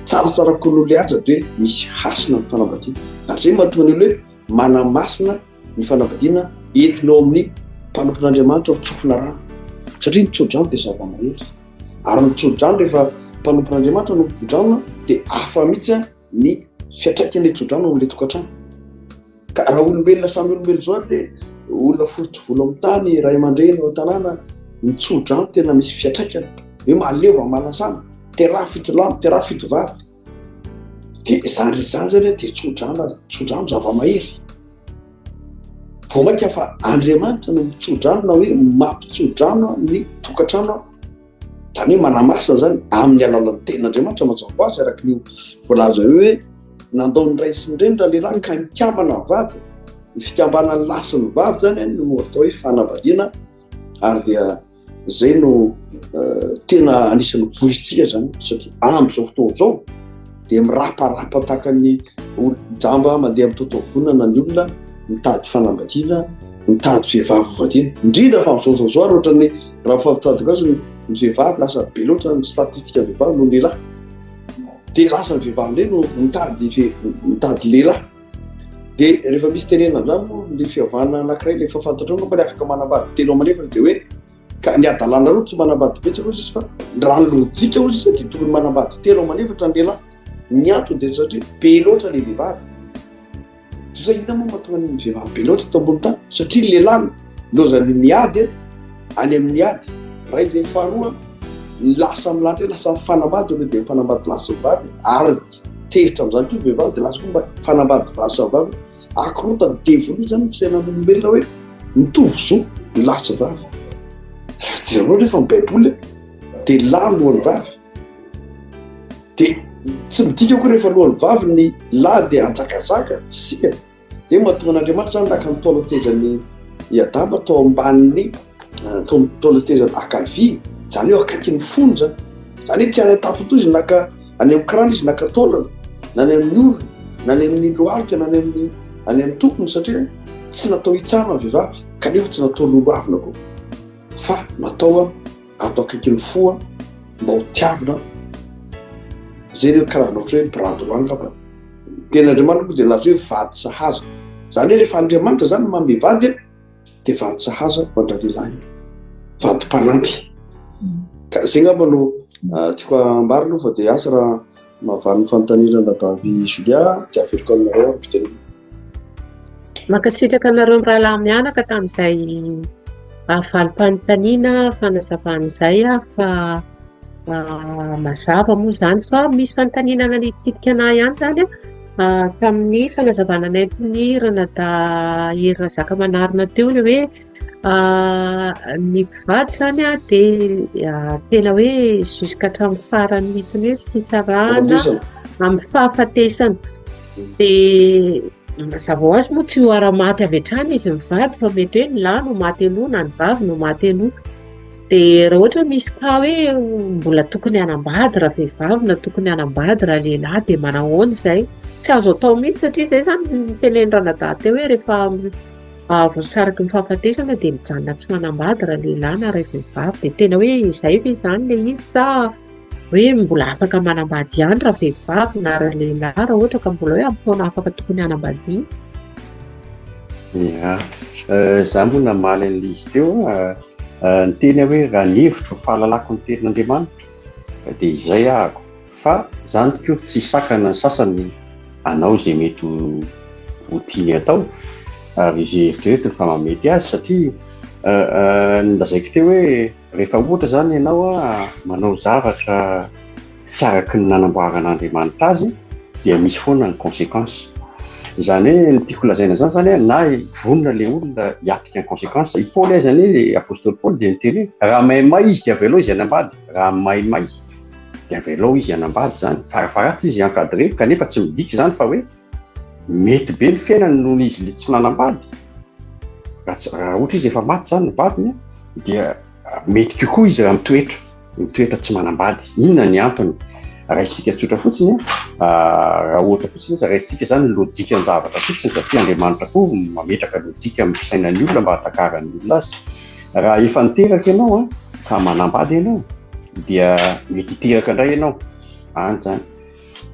tsaratsara kokoa noho ilay haja dia hoe misy hasina ny fanambadiana. Ary izay no mahatonga ny olona hoe manamasina ny fanambadiana entina ao amin'ny mpanompon'Andriamanitra ho tsofina rano. Satria ny tsodrano dia zava-mahery. Ary ny tsodrano rehefa mpanompon'Andriamanitra no mitsodrano dia hafa mihitsy ny fiantraikan'ilay tsodrano ao amin'ilay tokantrano. Ka raha olombelona samy olombelona izao ary dia olona fotsy volo amin'ny tany, ray aman-dreny ao an-tanàna, ny tsodrano tena misy fiantraikany. Hoe mahaleo, mahalasana, teraha fito lahy, teraha fito vavy. Dia izany rehetra izany zany dia tsodrano ary tsodrano zava-mahery. Vao mainka fa Andriamanitra no mitsodrano na hoe mampitsodrano ny tokantrano, izany hoe manamasina izany amin'ny alalan'ny tenin'Andriamanitra mazava ho azy araka ny voalaza eo hoe nandao ny ray sy ny reny ralehilahy ka mikambana vady. Ny fikambanan'ny lahy sy ny vavy izany no atao hoe fanambadiana ary dia Zay no tena anisan'ny voizintsika zany satria amin'izao fotoana izao dia miraparapa tahaka ny jamba mandeha amin'ny totoavonana ny olona mitady fanambadiana, mitady vehivavy hovadiana. Indrindra fa amin'izao fotoana izao ary ohatran'ny raha mifampitadika azy ny vehivavy lasa be loatra ny statistika vehivavy noho ny lehilahy. Dia lasa ny vehivavy indray no mitady mitady lehilahy. Dia rehefa misy tenenina amin'izany moa le fihavana anankiray le efa fantatrao angamba le afaka manambady telo aman'efatra dia hoe ka ny hadalana aloha tsy manambady betsaka hozy izy fa raha ny lojika hozy izy dia tokony manambady telo aman'efatra ny lehilahy. Ny antony dia satria be loatra le vehivavy. Toy izay inona moa mahatonga ny vehivavy be loatra eto ambony tany? Satria ny lehilahy lozany miady any amin'ny ady. Raha izay faharoa ny lahy samy lahy indray lasa mifanambady aloha dia mifanambady lahy sy vavy ary tezitra amin'izany koa vehivavy dia lasa koa mba fanambady vavy samy vavy. Akorotan'ny devoly izany ny fisainan'olombelona hoe mitovy zo ny lahy sy vavy. Raha jereo rehefa ny baiboly dia lahy lohan'ny vavy. Dia tsy midika koa rehefa lohan'ny vavy ny lahy dia anjakazaka, tsika. Izay no mahatonga an'Andriamanitra izany naka ny taolan-tezan'i i Adama tao ambanin'ny tao amin'ny taolan-tezany ankavia, izany hoe akaikin'ny fony izany. Izany hoe tsy any an-tampon-doha izy naka, any amin'ny kirany izy naka taolana, na any amin'ny orona, na any amin'ny lohalika, na any amin'ny any amin'ny tokony satria tsy natao hitsara ny vehivavy, kanefa tsy natao lolohavina koa, fa natao ato akaikin'ny fo mba ho tiavina. Izay ireo karazana ohatra hoe bras droit angamba. Ny tenin'Andriamanitra moa dia laza hoe vady sahaza. Izany hoe rehefa Andriamanitra izany no manome vady dia vady sahaza ho an-dralehilahy io. Vady mpanampy. Ka izay angamba no ah, tiako ambara aloha fa dia asa raha mahavaly ny fanontaniana Ranabavy Julia dia averiko aminareo ny fitenenana. Mankasitraka anareo mirahalahy mianaka tamin'izay valim-panontaniana fanazavana izay aho fa mazava moa izany fa misy fanontaniana nanitikitika anah ihany izany tamin'ny fanazavana nentin'ny Ranadahy Hery Razakamanarina teo ny hoe ny mpivady izany dia tena hoe jusqu'à hatramin'ny farany mihitsy ny hoe fisarahana amin'ny fahafatesana. Dia mazava ho azy moa tsy ho ara-maty avy hatrany izy mivady fa mety hoe ny lahy no maty aloha na ny vavy no maty aloha. Dia raha ohatra misy cas hoe mbola tokony hanambady raha vehivavy na tokony hanambady raha lehilahy dia manahoana izay? Tsy azo atao mihitsy satria izay izany notenenin'i ranadahy teo hoe rehefa voasariky ny fahafatesana dia mijanona tsy manambady raha lehilahy na raha vehivavy. Dia tena hoe izay ve izany ilay izy sa hoe mbola afaka manambady ihany raha vehivavy na raha lehilahy raha ohatra ka mbola hoe amin'ny taona afaka tokony hanambadiana? Ya, za moa namaly an'ilay izy teo niteny aho hoe raha ny hevitro, ny fahalalako ny tenin'Andriamanitra dia izay ahako fa zany koa tsy hisakana ny sasany hanao izay mety ho tiany atao ary izay eritreretiny fa mahamety azy satria ny lazaiko teo hoe Rehefa ohatra izany ianao manao zavatra tsy araka ny nanamboaran'Andriamanitra azy dia misy foana ny conséquence. Izany hoe ny tiako lazaina izany izany na vonona ilay olona hiatrika ny conséquence. I Paoly aza anie, apostoly Paoly dia niteny hoe raha maimay izy dia avelao izy hanambady, raha maimay dia avelao izy hanambady izany. Farafaharatsy izy encadré kanefa tsy midika izany fa hoe mety be ny fiainany noho izy ilay tsy nanambady. Raha ohatra izy efa maty izany ny vadiny dia mety kokoa izy raha mitoetra, mitoetra tsy manambady. Inona ny antony? Raisintsika tsotra fotsiny, raha ohatra fotsiny izy, raisintsika izany ny lojikan-javatra fotsiny satria Andriamanitra koa mametraka lojika amin'ny fisainan'ny olona mba hatakaran'ny olona azy. Raha efa niteraka ianao ka manambady ianao dia mety hiteraka indray ianao any izany.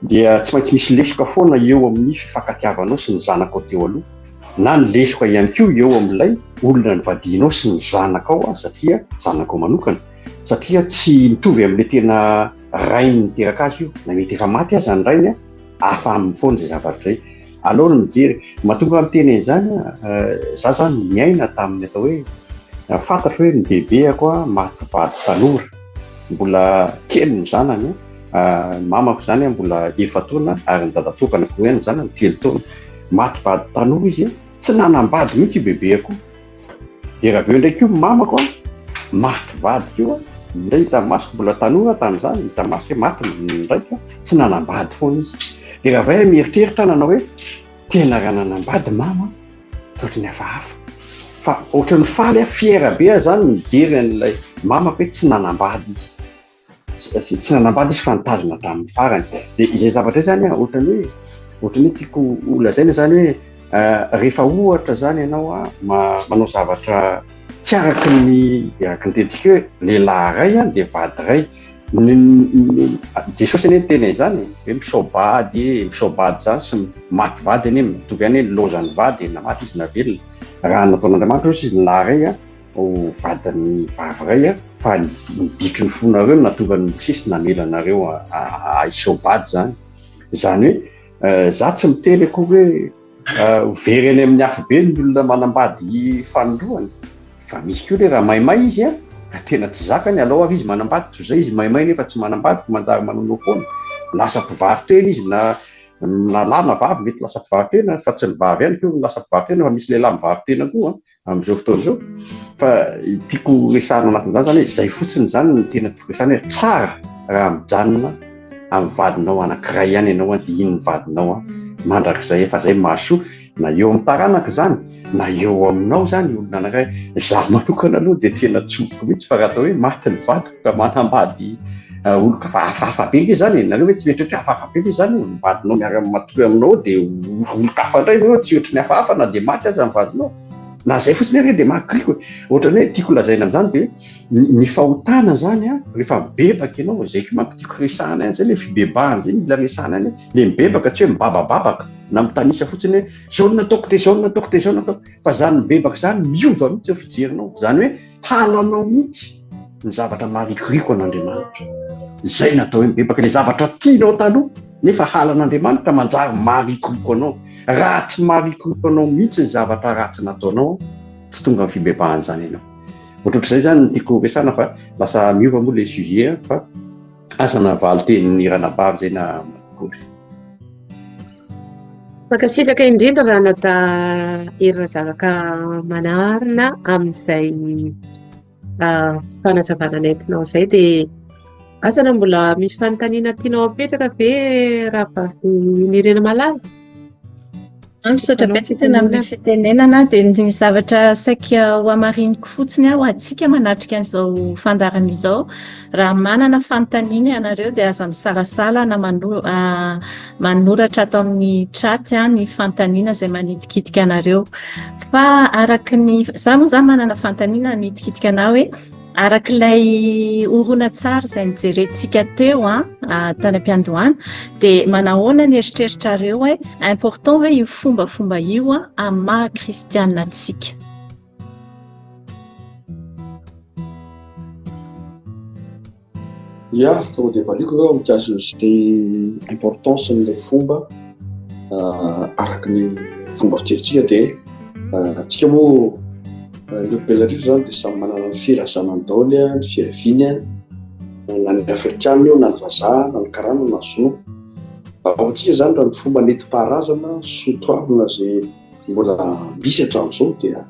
Dia tsy maintsy misy lesoka foana eo amin'ny fifankatiavanao sy ny zanakao teo aloha, na ny lesoka ihany koa eo amin'ilay olona nivadianao sy ny zanakao satria zanakao manokana, satria tsy mitovy amin'ilay tena rainy niteraka azy io, na mety efa maty aza ny rainy, hafa aminy foana izay zavatra izay. Aleo ny mijery, mahatonga ahy miteny an'izany, za zany niaina tamin'ny atao hoe, fantatro hoe ny bebeako maty vady tanora, mbola kely ny zanany, ny mamako izany mbola efa-taona ary ny dadatoako anankiroa ihany ny zanany telo taona. Maty vady tanora izy, tsy nanambady mihitsy io bebeako io. Dia raha avy eo indray koa ny mamako maty vady koa, indray hita masoko mbola tanora tamin'izany, hita masoko hoe maty ny raiko, tsy nanambady foana izy. Dia raha avy eo mieritreritra aho nanao hoe tena raha nanambady mama ohatry ny hafahafa. Fa ohatry ny faly aho, fier be aho izany mijery an'ilay mamako hoe tsy nanambady izy. Tsy nanambady izy fa nitazona hatramin'ny farany. Dia izay zavatra izay izany an, ohatran'ny hoe, ohatran'ny hoe tiako ho lazaina izany hoe rehefa ohatra izany ianao an, manao zavatra tsy araka ny, araka ny tenintsika hoe lehilahy iray an dia vady iray. Jesosy anie niteny an'izany e, hoe misao-bady e, misao-bady izany sy maty vady anie mitovy ihany hoe nilaozan'ny vady e, na maty izy na velona. Raha nataon'Andriamanitra hozy izy ny lahy iray an, ho vadin'ny vavy iray aho, fa ny ditry ny fonareo no nahatonga an'i Mosesy namela anareo hisaobady izany. Izany hoe, za tsy miteny akory hoe ho very any amin'ny afobe ny olona manambady fanindroany, fa misy koa le raha maimay izy an, ka tena tsy zakany, alao ary izy manambady toy izay izy maimay nefa tsy manambady fa manjary manono foana, lasa mpivaro-tena izy na na lahy na vavy mety lasa mpivaro-tena, fa tsy ny vavy ihany koa no lasa mpivaro-tena fa misy lehilahy mivaro-tena koa an. amin'izao fotoana izao fa tiako resahana anatin'izany zany hoe izay fotsiny izany no tena tiako resahana hoe tsara raha mijanona amin'ny vadinao anankiray ihany ianao an dia iny ny vadinao an mandrakizay efa izay mahasoa na eo amin'ny taranaka izany na eo aminao izany olona anankiray za manokana aloha dia tena tsofiko mihitsy fa raha atao hoe maty ny vadiko ka manambady ah, olon-kafa hafahafa be nge zany e nareo hoe tsy mieritreritra hafahafa be ve zany ny vadinao miara-matory aminao dia olon-kafa indray ireo tsy ohatry ny hafahafa na dia maty aza ny vadinao na zay fotsiny ary dia mahakiriko e ohatran'ny hoe tiako lazaina amin'izany dia ny fahotana zany a rehefa mibebaka ianao zay koa manko tiako resahana ihany zay le fibebahana zay mila resahana ihany le mibebaka tsy hoe mibabababaka na mitanisa fotsiny hoe zao no nataoko dia zao no nataoko dia zao no nataoko fa zany mibebaka zany miova mihitsy ny fijerinao zany hoe halanao mihitsy ny zavatra maharikoriko an'Andriamanitra. Izay no atao hoe mibebaka, ilay zavatra tianao taloha nefa halan'Andriamanitra manjary maharikoriko anao. Raha tsy maharikoriko anao mihitsy ny zavatra ratsy nataonao, tsy tonga amin'ny fibebahana izany ianao. Ohatrohatr'izay izany no tiako resahana fa lasa miova moa ilay sujet fa asa na valin-tenin'ny ranabavy izay na akory. Mankasitraka indrindra Ranadahy Hery Razanaka Manarina amin'izay fanazavana nentinao izay dia asa na mbola misy fanontaniana tianao apetraka ve Rahavavy Nirina Malala? Misaotra betsaka amin'ny fitenenana dia ny zavatra saika ho hamariniko fotsiny aho antsika manatrika an'izao fandaharana izao raha manana fanontaniana ianareo dia aza misalasala na manoratra ato amin'ny chat ny fanontaniana izay manitikitika anareo fa araka ny za moa za manana fanontaniana manitikitika anah hoe Araka ilay horonantsary izay nojerentsika teo an, tany am-piandohana, dia manahoana ny eritreritrareo hoe important ve io fombafomba io amin'ny maha kristianina antsika? Ya, tonga dia valiako aloha mikasika izay importance n'ilay fomba araka ny fomba fijerintsika dia antsika moa ny olombelona rehetra izany dia samy manana ny firazanany daholo, ny fiaviany, na ny afrikana io na ny vazaha na ny karana na ny sinoa. Ao amintsika izany raha ny fomba nentim-paharazana soa toavina izay mbola misy hatramin'izao dia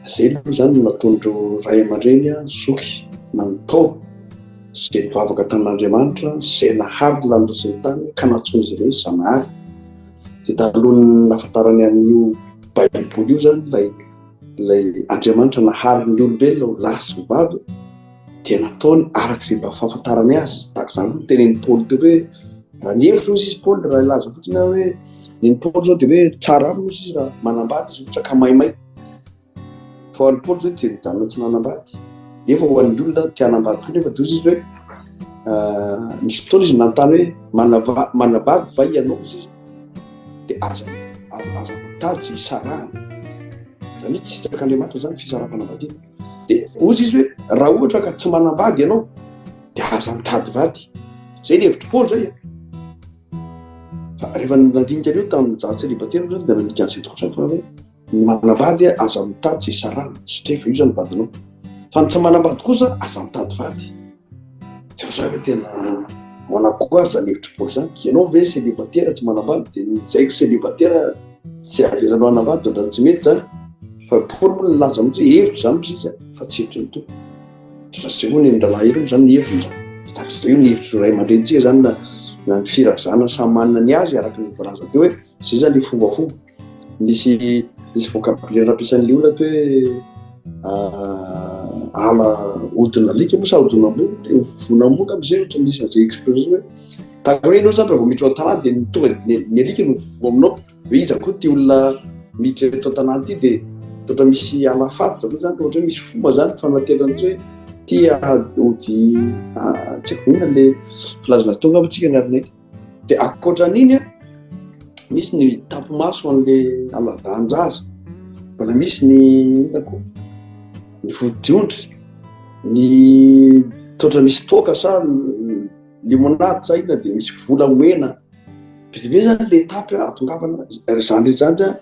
izay aloha izany no nataon'ireo ray aman-dreny, zoky na ny Ntaolo izay nivavaka tamin'Andriamanitra, izay nahary ny lanitra sy ny tany ka nantsoin'izy ireo hoe Zanahary. Dia talohan'ny nahafantarany an'io Baiboly io izany ilay. Ilay Andriamanitra nahary ny olombelona ho lahy sy ho vavy dia nataony araka izay mba fahafantarany azy. Tahaka izany koa ny tenenin'i Paoly teo hoe raha nihevitra hozy izy Paoly, raha hilaza fotsiny aho hoe ny Paoly izao dia hoe tsara aminy hozy izy raha manambady izy ohatra ka maimay. Fa ho an'i Paoly izao dia nijanona tsy nanambady. Nefa ho an'ny olona te hanambady koa nefa dia hozy izy hoe nisy fotoana izy nanontany hoe manambady va ianao hozy izy. Dia aza aza mitady izay hisarahana. Izany hoe tsy sitrak'Andriamanitra izany fisaraham-panambadiana. Dia hozy izy hoe raha ohatra ka tsy manambady ianao dia aza mitady vady. Izay ny hevitr'i Paoly izay. Fa rehefa nandinika an'io tamin'ny za célibataire zany dia nandinika an'izay tokoa zany fa hoe ny manambady aza mitady izay sarahana satria efa io zany vadinao. Fa ny tsy manambady kosa aza mitady vady. Tsy ho zany hoe tena manakoa ary zany hevitr'i Paoly zany. Ianao ve célibataire tsy manambady dia ny tsy haiko célibataire tsy avelanao hanambady ohatran'ny tsy mety zany. Fa Paoly moa nilaza mihitsy hoe hevitro zany mihitsy izy fa tsy hevitry ny Tompo. Fa moa ny rahalahy ireo zany ny heviny zany. Tahaka izay io ny hevitry ray aman-drenintsika zany na na ny firazana samy manana ny azy araka ny voalaza teo hoe zay zany le fombafomba. Nisy nisy vocabulaire nampiasain'ilay olona teo hoe ala odina alika moa sa odina amboa, vono amboa angamba izay ohatra misy an'izay expression hoe tahaka hoe ianao zany raha vao miditra ao an-tanàna dia tonga ny alika no voa aminao. Hoe iza koa ity olona miditra eto an-tanàna ity dia ohatra misy alafaty zany zany ohatra hoe misy fomba zany fanaterana hoe ty ody tsy haiko inona le filazana azy tonga amintsika ny arinay dia ankoatra an'iny a misy ny tampomaso an'le aladan-jaza mbola misy ny inona koa ny vodiondry ny toatra misy toaka sa limonady sa inona dia misy vola omena Be dia be zany le étape ahatongavana izany rehetra izany dia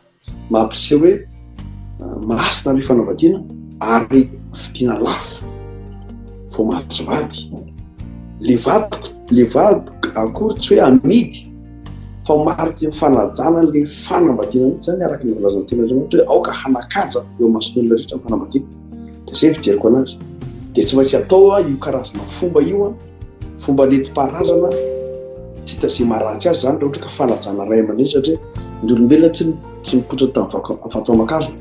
mampiseho hoe masina le fanambadiana ary vidiana lafo vao mahazo vady. Le vadiko le vadiko akory tsy hoe amidy fa mariky ny fanajana le fanambadiana mihitsy zany araka ny voalazan'ny tenin'Andriamanitra hoe aoka hanakaja eo imason'ny olona rehetra ny fanambadiana. Dia zay ny fijeriko anazy. Dia tsy maintsy atao io karazana fomba io an. Fomba nentim-paharazana tsy hita izay maharatsy azy izany raha ohatra ka fanajana ray aman-dreny satria ny olombelona tsy tsy nipoitra tamin'ny vato aman-kazo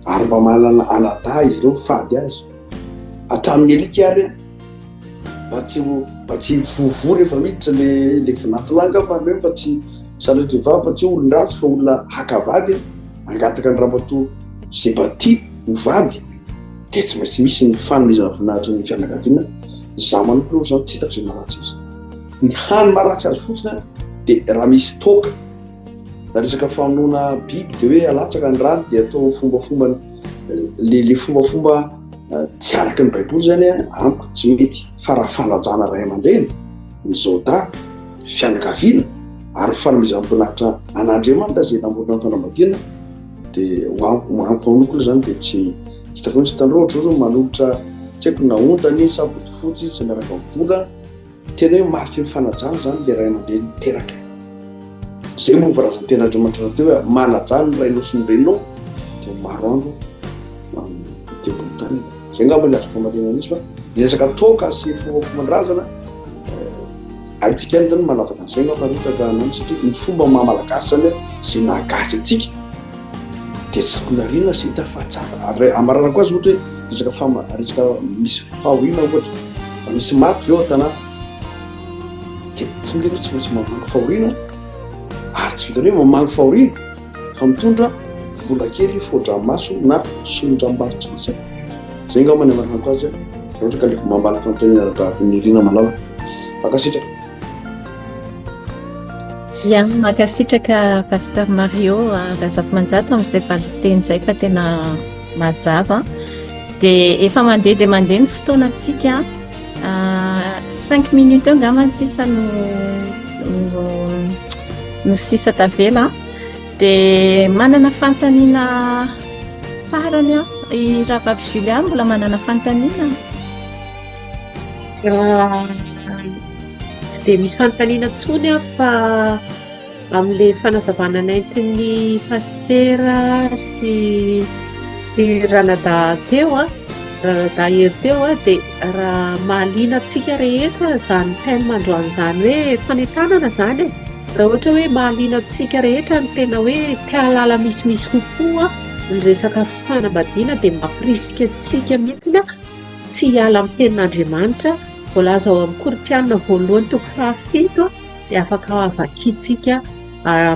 ary mba manana anadahy izy ireo fady azy hatramin'ny alika ary mba tsy mba tsy hivovoa rehefa miditra le le vinanto lahy angamba hoe mba tsy sanatria vavy fa tsy hoe olon-dratsy fa olona haka vady hangataka ny ramatoa izay mba tia ho vady dia tsy maintsy misy ny fanomezana voninahitra ny fianakaviana, izaho manokana aloha izany tsy hitako izay maharatsy azy. Ny hany maharatsy azy fotsiny dia raha misy toaka na resaka famonoana biby dia hoe alatsaka ny rany dia atao fombafomba le le fombafomba eh, tsy araka ny baiboly zany amiko tsy mety fa raha fanajana ray aman-dreny ny zaodahy fianakaviana ary fanomezam-boninahitra an'Andriamanitra izay namorona ny fanambadiana dia ho amiko amiko manokana zany dia tsy tsy hitako mihitsy hitanareo ohatra zao manolotra tsy haiko na ondana izy sa bodofotsy izy tsy miaraka amin'ny vola tena hoe mariky ny fanajana zany le ray aman-dreny niteraka zay moa voalazan'ny tenin'Andriamanitra rahateo hoe manajà ny rainao sy ny reninao dia maro andro ety ambony tany zay angamba ny azoko amarinana izy fa ny resaka toaka sy fombafomban-drazana Haintsika ihany zany manavaka an'izay angamba ry ohatra ka anany satria ny fomba maha malagasy zany izay nahagasy antsika dia tsy tokony ariana sy hita fa tsara ary amaranako azy ohatra hoe resaka fama resaka misy fahoriana ohatra raha misy maty ve ao an-tanàna dia tonga ianao tsy maintsy mamangy fahoriana ary tsy vitan'ny hoe mamangy fahoriana fa mitondra vola kely fao-dranomaso na solon-dranomaso tsy misy Zay angamba ny amaranako azy raha ohatra ka le mamaly fanontaniana ara-draharaha Nirina Malala. Mankasitraka. Ya, mankasitraka Pasteur Mario Razafimanjato amin'izay valin-teny izay fa tena mazava. Dia efa mandeha dia mandeha ny fotoanantsika. Cinq minutes eo angamba ny sisa no no no sisa tavela. Dia manana fanontaniana farany aho. I Rahavavy Julia mbola manana fanontaniana? Tsy dia misy fanontaniana intsony aho fa amin'ilay fanazavana nentin'ny pasitera sy sy ranadahy teo an, ranadahy Hery teo an, dia raha mahaliana antsika rehetra izany thème androany izany hoe fanentanana izany e. Raha ohatra hoe mahaliana antsika rehetra ny tena hoe te hahalala misimisy kokoa. Ny resaka fanambadiana dia mampirisika antsika mihitsy tsy hiala amin'ny tenin'Andriamanitra voalaza ao amin'ny Korintiana voalohany toko fahafito dia afaka vakintsika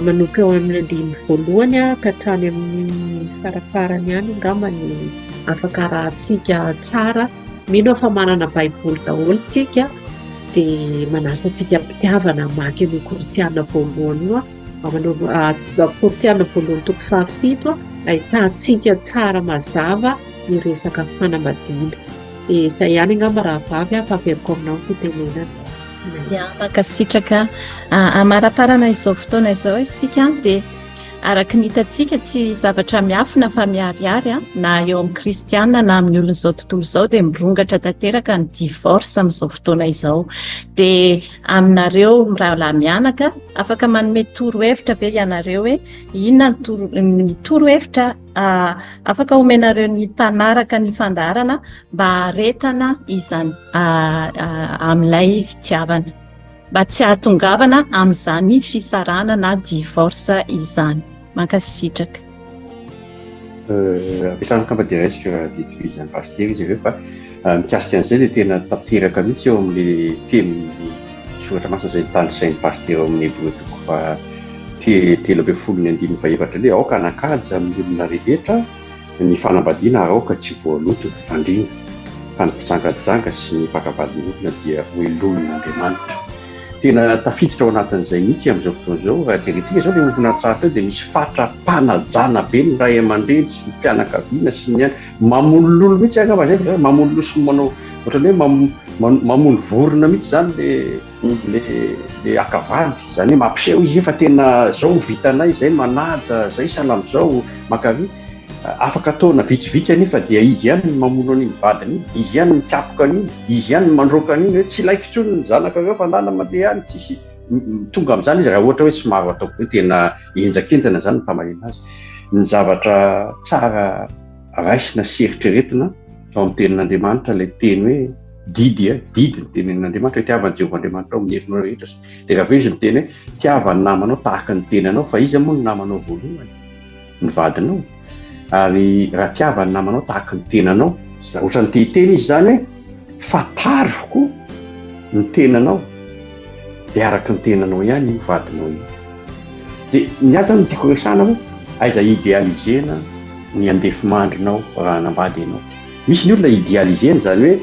manomboka eo amin'ny andininy voalohany ka hatrany amin'ny farafarany ihany angamba ny afaka arahantsika tsara. Mino aho fa manana Baiboly daholo tsika dia manasa antsika am-pitiavana hamaky an'io Korintiana voalohany io. Korintiana voalohany toko fahafito ahitantsika tsara mazava ny resaka fanambadiana. Dia izay ihany angamba rahavavy fa averiko aminao ny fitenenana. Ya, mankasitraka. Amaraparana izao fotoana izao isika dia araka ny hitantsika tsy zavatra miafina fa miharihary na eo amin'ny kristiana na amin'ny olon'izao tontolo izao dia mirongatra tanteraka ny divorce amin'izao fotoana izao. Dia aminareo mirahalahy mianaka, afaka manome torohevitra ve ianareo hoe inona ny torohevitra Afaka omenareo ny mpanaraka ny fandaharana mba haharetana izany amin'ilay fitiavana. Mba tsy hahatongavana amin'izany fisarahana na divorce izany. Mankasitraka. Apetrahana angamba dia raisiko raha dia tohizan'ny pasitera izy avy eo fa mikasika an'izay dia tena tanteraka mihitsy eo amin'ilay tenin'ny soratra masina izay tanisain'ny pasitera ao amin'ny Hebreo toko faha 13 ny andininy fahefatra hoe aoka hanan-kaja amin'ny olona rehetra ny fanambadiana ary aoka tsy voaloto ny fandriana, fa ny mpijangajanga sy ny mpaka vadin'olona dia hohelohin'Andriamanitra. Tena tafiditra ao anatin'izay mihitsy amin'izao fotoana izao. Raha jerentsika izao ilay horonantsary teo dia misy fatra-panajana be ny ray aman-dreny sy ny fianakaviana sy ny mamonololo mihitsy angamba izay fa mamonololo sy manao ohatran'ny hoe mamono vorona mihitsy izany ilay Le le haka vady, izany hoe mampiseho izy fa tena zao no vitanay, zay manaja, zay sahala amin'izao, mankavia. Afaka taona vitsivitsy anefa dia izy ihany no mamono an'iny vadiny iny, izy ihany no mikapoka an'iny, izy ihany no mandroaka an'iny hoe tsy ilaiko intsony ny zanakareo fa ndana mandeha any, tsisy tonga amin'izany izy raha ohatra hoe somary ataoko hoe tena henjakenjana izany ny famaliana azy. Ny zavatra tsara raisina sy eritreretina ao amin'ny tenin'Andriamanitra ilay teny hoe Didy e, didy ny tenenin'Andriamanitra hoe tiava an'i Jehovah Andriamanitrao amin'ny herinao rehetra sy dia raha avy eo izy miteny hoe tiava ny namanao tahaka ny tenanao fa iza moa no namanao voalohany? Ny vadinao. Ary raha tiava ny namanao tahaka ny tenanao, ohatran'ny te hiteny izy izany hoe fantaro koa ny tenanao dia araka ny tenanao ihany io vadinao io. Dia ny ahy izany no tiako resahana hoe aiza idéaliser-na ny andefimandrinao raha hanambady ianao. Misy ny olona idealiser-ny izany hoe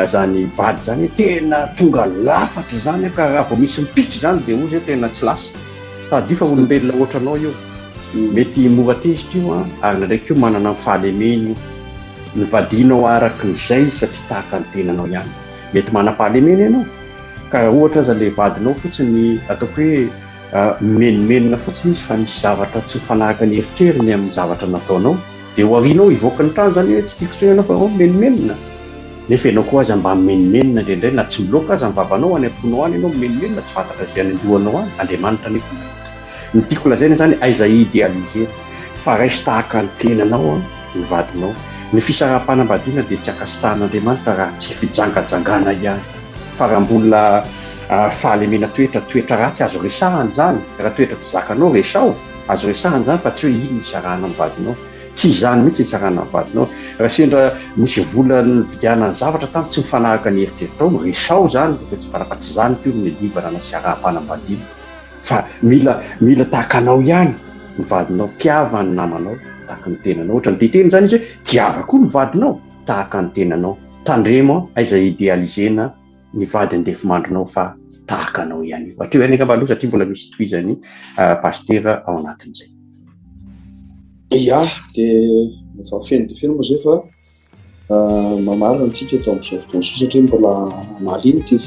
izany vady izany hoe tena tonga lafatra izany ka raha vao misy mipika izany dia hozy hoe tena tsy lasa. Tadidio fa olombelona ohatranao io. Mety mora tezitra io an, ary indraindray koa manana ny fahalemeny io. Ny vadianao araka izay izy satria tahaka ny tenanao ihany. Mety manam-pahalemena ianao, ka raha ohatra aza ilay vadinao fotsiny ataoko hoe mimenomenona fotsiny izy fa misy zavatra tsy mifanaraka ny eritreriny amin'ny zavatra nataonao, Dia ho arinao hivoaka ny trano izany hoe tsy tiako intsony ianao fa oh mimenomenona. Nefa ianao koa aza mba mimenomenona indraindray na tsy miloaka aza ny vavanao any am-ponao any ianao mimenomenona tsy fantatra izay any an-dohanao any, Andriamanitra anefa mahita. Ny tiako lazaina izany aiza idealiser fa raiso tahaka ny tenanao ny vadinao. Ny fisaraham-panambadiana dia tsy ankasitrahan'Andriamanitra raha tsy fijangajangana ihany. Fa raha mbola fahalemena toetra, toetra ratsy azo resahana izany, raha toetra tsy zakanao resaho. Azo resahana izany fa tsy hoe iny nisarahana amin'ny vadinao. Tsy izany mihitsy nisarahana amin'ny vadinao. Raha sendra nisy vola nividianana zavatra tany tsy mifanaraka ny eritreritrao, resaho izany fa tsy izany koa no niadivana na siaraham-panambadiana. Fa mila mila tahaka anao ihany ny vadinao, tiava ny namanao tahaka ny tenanao. Ohatran'ny te hiteny izany izy hoe tiava koa ny vadinao tahaka ny tenanao. Tandremo aiza idealiser-na ny vady andefimandrinao fa tahaka anao ihany io. Hatreo ihany angamba aloha satria mbola misy tohizan'ny pasitera ao anatin'izay. Ya, dia efa feno dia feno moa izay fa mamarana antsika eto amin'izao fotoana izao satria mbola mahaliana ity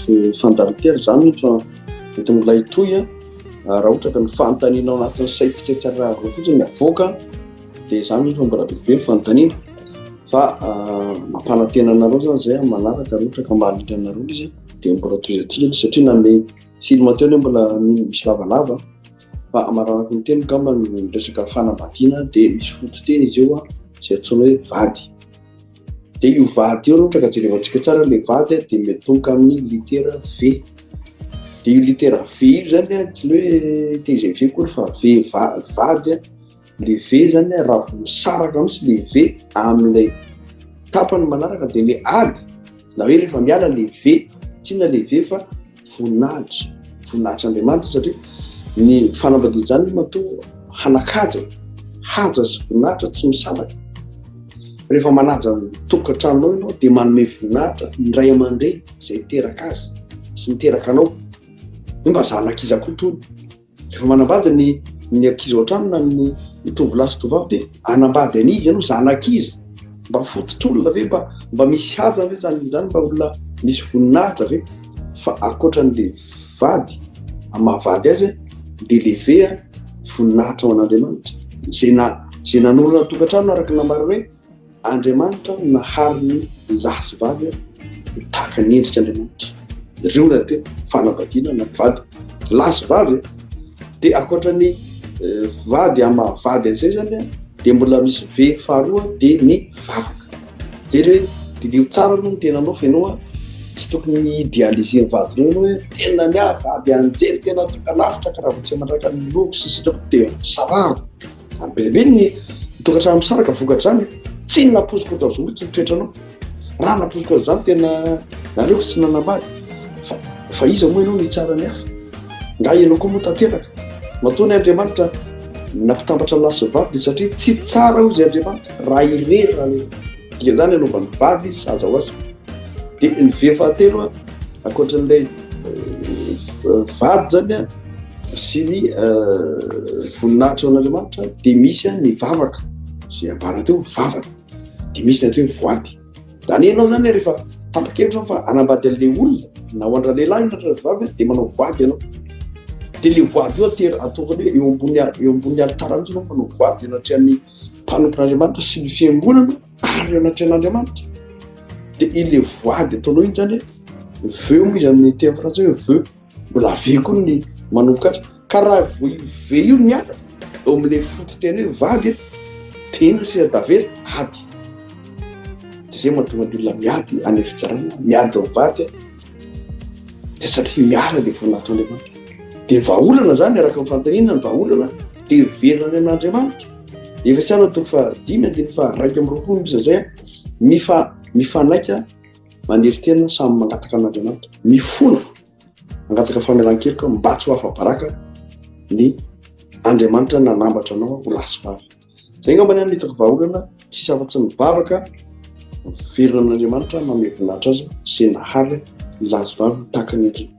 fandaharana ity ary izany fa mety mbola hitohy raha ohatra ka ny fanontaniana ao anatin'ny saintsika tsirairay avy fotsiny ny avoaka dia izany mihitsy fa mbola be dia be ny fanontaniana fa mampanantena anareo zany zay amin'ny manaraka raha ohatra ka mahaliana anareo izy dia mbola tohizantsika izy satria na ny film teo anie mbola misy lavalava fa amaranako ny teny angamba ny resaka fanambadiana dia misy fototeny izy eo izay antsoina hoe vady dia io vady io raha ohatra ka jerevantsika tsara ilay vady dia miatomboka amin'ny litera V dia io litera V io zany tsy ny hoe TGV akory fa V vady. Le V zany raha vao misaraka mihitsy le V amin'ilay tapany manaraka dia le ady na hoe rehefa miala le V, tsy inona le V fa voninahitra, voninahitr'Andriamanitra satria ny fanambadiana izany matoa hanakaja, haja sy voninahitra tsy misaraka. Rehefa manaja ny tokantranonao ianao dia manome voninahitra ny ray aman-dreny izay niteraka azy sy niteraka anao. Hoe mba zanak'iza koa tony. Rehefa manambady ny ny ankizy ao an-trano na ny ny tovolahy sy tovovavy dia hanambady an'iza ianao, zanak'iza? Mba fototr'olona ve? Mba mba misy haja ve zany zany? Mba olona misy voninahitra ve? Fa ankoatran'le vady, amin'ny maha vady azy dia le ve voninahitra ho an'Andriamanitra. Izay na izay nanorina tokantrano araka ny nambarany hoe Andriamanitra no nahary ny lahy sy vavy ho tahaka ny endrik'Andriamanitra. Ireo no atao fanambadiana na mpivady. Lahy sy vavy dia ankoatra ny eh, vady amin'ny maha vady an'izay zany dia mbola misy V faharoa dia ny vavaka. Jery hoe diniho tsara aloha ny tenanao fa ianao tsy tokony hi-idéaliser ny vadinao ianao hoe tena ny ahy vady anjely tena tonga lafatra ka raha vao tsy manaraka ny loko sy sitrako dia sarahako. Ary be dia be ny tokantrano misaraka vokatr'izany. Tsy ny nampoiziko ohatran'izao mihitsy ny toetranao. Raha nampoiziko ohatran'izany tena naleoko tsy nanambady. Fa, fa iza moa ianao no hitsara ny hafa? Nga ianao koa moa tanteraka? Matoa ny Andriamanitra nampitambatra lahy sy vavy dia satria tsy tsara hoy izy Andriamanitra raha irery raha lehilahy. Dikan'izany anaovan'ny vady izy sahaza ho azy. Dia ny ve fahatelo ankoatran'ilay eh, vady zany sy ny voninahitra ho an'Andriamanitra dia misy ny vavaka izay ambara teo vavaka dia misy ny atao hoe voady. Zany ianao zany rehefa tapa-kevitra fa hanambady an'ilay olona na ho an-dralehilahy na an-dravehivavy dia manao voady ianao. Dia ilay voady io atera ataoko hoe eo ambony eo ambony alitara mihitsy ianao manao voady eo anatrehan'ny mpanompon'Andriamanitra sy ny fiangonana ary eo anatrehan'Andriamanitra. Dia ilay voady ataonao iny zany vœu moa izy amin'ny teny frantsay hoe vœu. Mbola V koa ny manomboka azy. Ka raha vao io V io miala eo amin'ilay fototeny hoe vady, tena sisa tavela, ady. Dia izay mahatonga ny olona miady any amin'ny fitsarana, miady amin'ny vady, dia satria miala ilay voninahitr'Andriamanitra. Dia vahaolana izany, araka ny fanontaniana, ny vahaolana dia miverina any amin'Andriamanitra. Efesiana toko fahadimy andininy faha-21 misy an'izay, mifa, mifanaika Manery tena samy mangataka amin'Andriamanitra, mifona mangataka famelan-keloka mba tsy ho afa-baraka ny Andriamanitra nanambatra anao ho lahy sy vavy. Izay angamba ny hitako vahaolana, tsisy afa-tsy ny vavaka, miverina amin'Andriamanitra, manome voninahitra azy izay nahary ny lahy sy vavy tahaka ny endriny.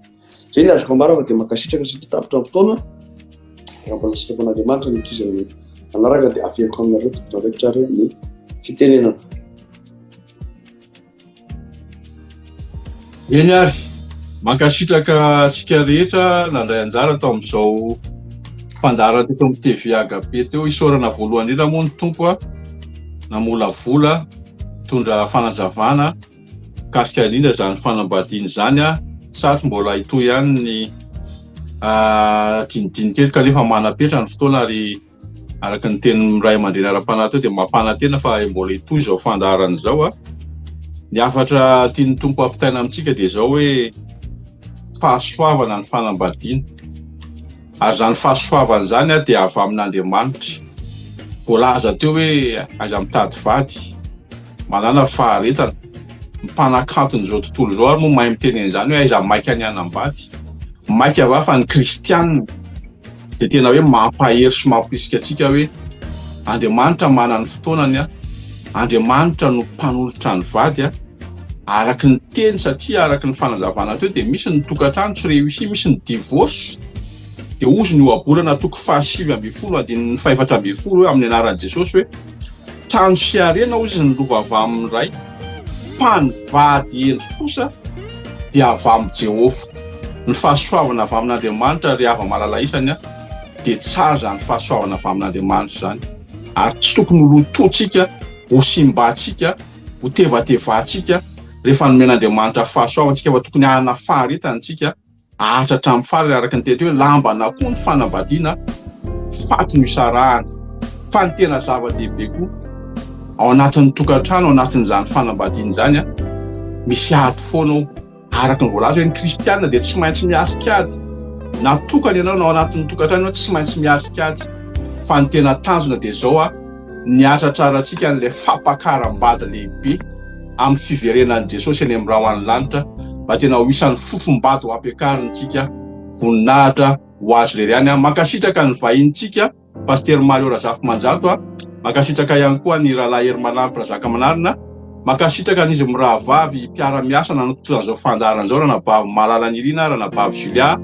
Izay ny azoko ambara fa dia mankasitraka satria tapitra ny fotoana. Raha mbola sitrapon'Andriamanitra ny tohizan'ny manaraka dia averiko aminareo tompon'andraikitra ary ny fitenenana. Eny ary, mankasitraka antsika rehetra nandray anjara tao amin'izao fandaharana teto amin'ny TV Agape teo. Isaorana voalohany indrindra moa ny Tompo namolavola, nitondra fanazavana mikasika indrindra izany fanambadiana izany. Sarotro mbola hitohy ihany ny dinidinika eto kanefa manam-petra ny fotoana ary Araka ny tenin'ny ray aman-dreny ara-panahy teo dia mampanantena fa mbola hitohy izao fandaharana izao. A. Ny hafatra tian'ny Tompo hampitaina amintsika dia izao hoe fahasoavana ny fanambadiana. Ary izany fahasoavana izany dia avy amin'Andriamanitra. Voalaza teo hoe aiza mitady vady, manana faharetana. Ny mpanakanton'izao tontolo izao ary moa mahay miteny an'izany hoe aiza maika ny hanambady. Maika va fa ny kristianina. dia tena hoe mampahery sy mamporisika antsika hoe Andriamanitra manana ny fotoanany a, Andriamanitra no mpanolotra ny vady a, araka ny teny satria araka ny fanazavana teo dia misy ny tokantrano tsy réussi, misy ny divorce, dia hozy ny ohabolana toko faha-19 andininy faha-14 hoe amin'ny anaran'i Jesosy hoe trano sy harena hozy ny lova avy amin'ny ray fa ny vady hendry kosa dia avy amin'i Jehovah. Ny fahasoavana avy amin'Andriamanitra ry hava-malala isany dia tsara izany fahasoavana avy amin'Andriamanitra izany ary tsy tokony ho lotointsika, ho simbantsika, ho tevatevantsika rehefa nomen'Andriamanitra fahasoavana isika fa tokony hanana faharetana isika haharitra hatramin'ny farany araka ny teny hoe lambana koa ny fanambadiana faty no isarahana fa ny tena zava-dehibe koa ao anatin'ny tokantrano ao anatin'izany fanambadiana izany misy ady foana ao Araka ny voalaza hoe ny kristiana dia tsy maintsy miatrika ady. Na tokana ianao na ao anatin'ny tokantrano ianao tsy maintsy miatrika ady. Fa ny tena tanjona dia izao a, ny hahatratrarantsika an'ilay fampakaram-bady lehibe amin'ny fiverenan'i Jesosy any amin'ny rahona lanitra, mba tena ho isan'ny fofom-bady ho ampiakarintsika voninahitra ho Azy irery ihany. Mankasitraka ny vahinintsika. Pasitera Mario Razafimanjato a! Mankasitraka ihany koa an'i Rahalahy Herimanampy Razakamanarina. Mankasitraka an'izy mirahavavy mpiara-miasa nanototra an'izao fandaharana izao, Ranabavy Malala Nirina, Ranabavy Julia.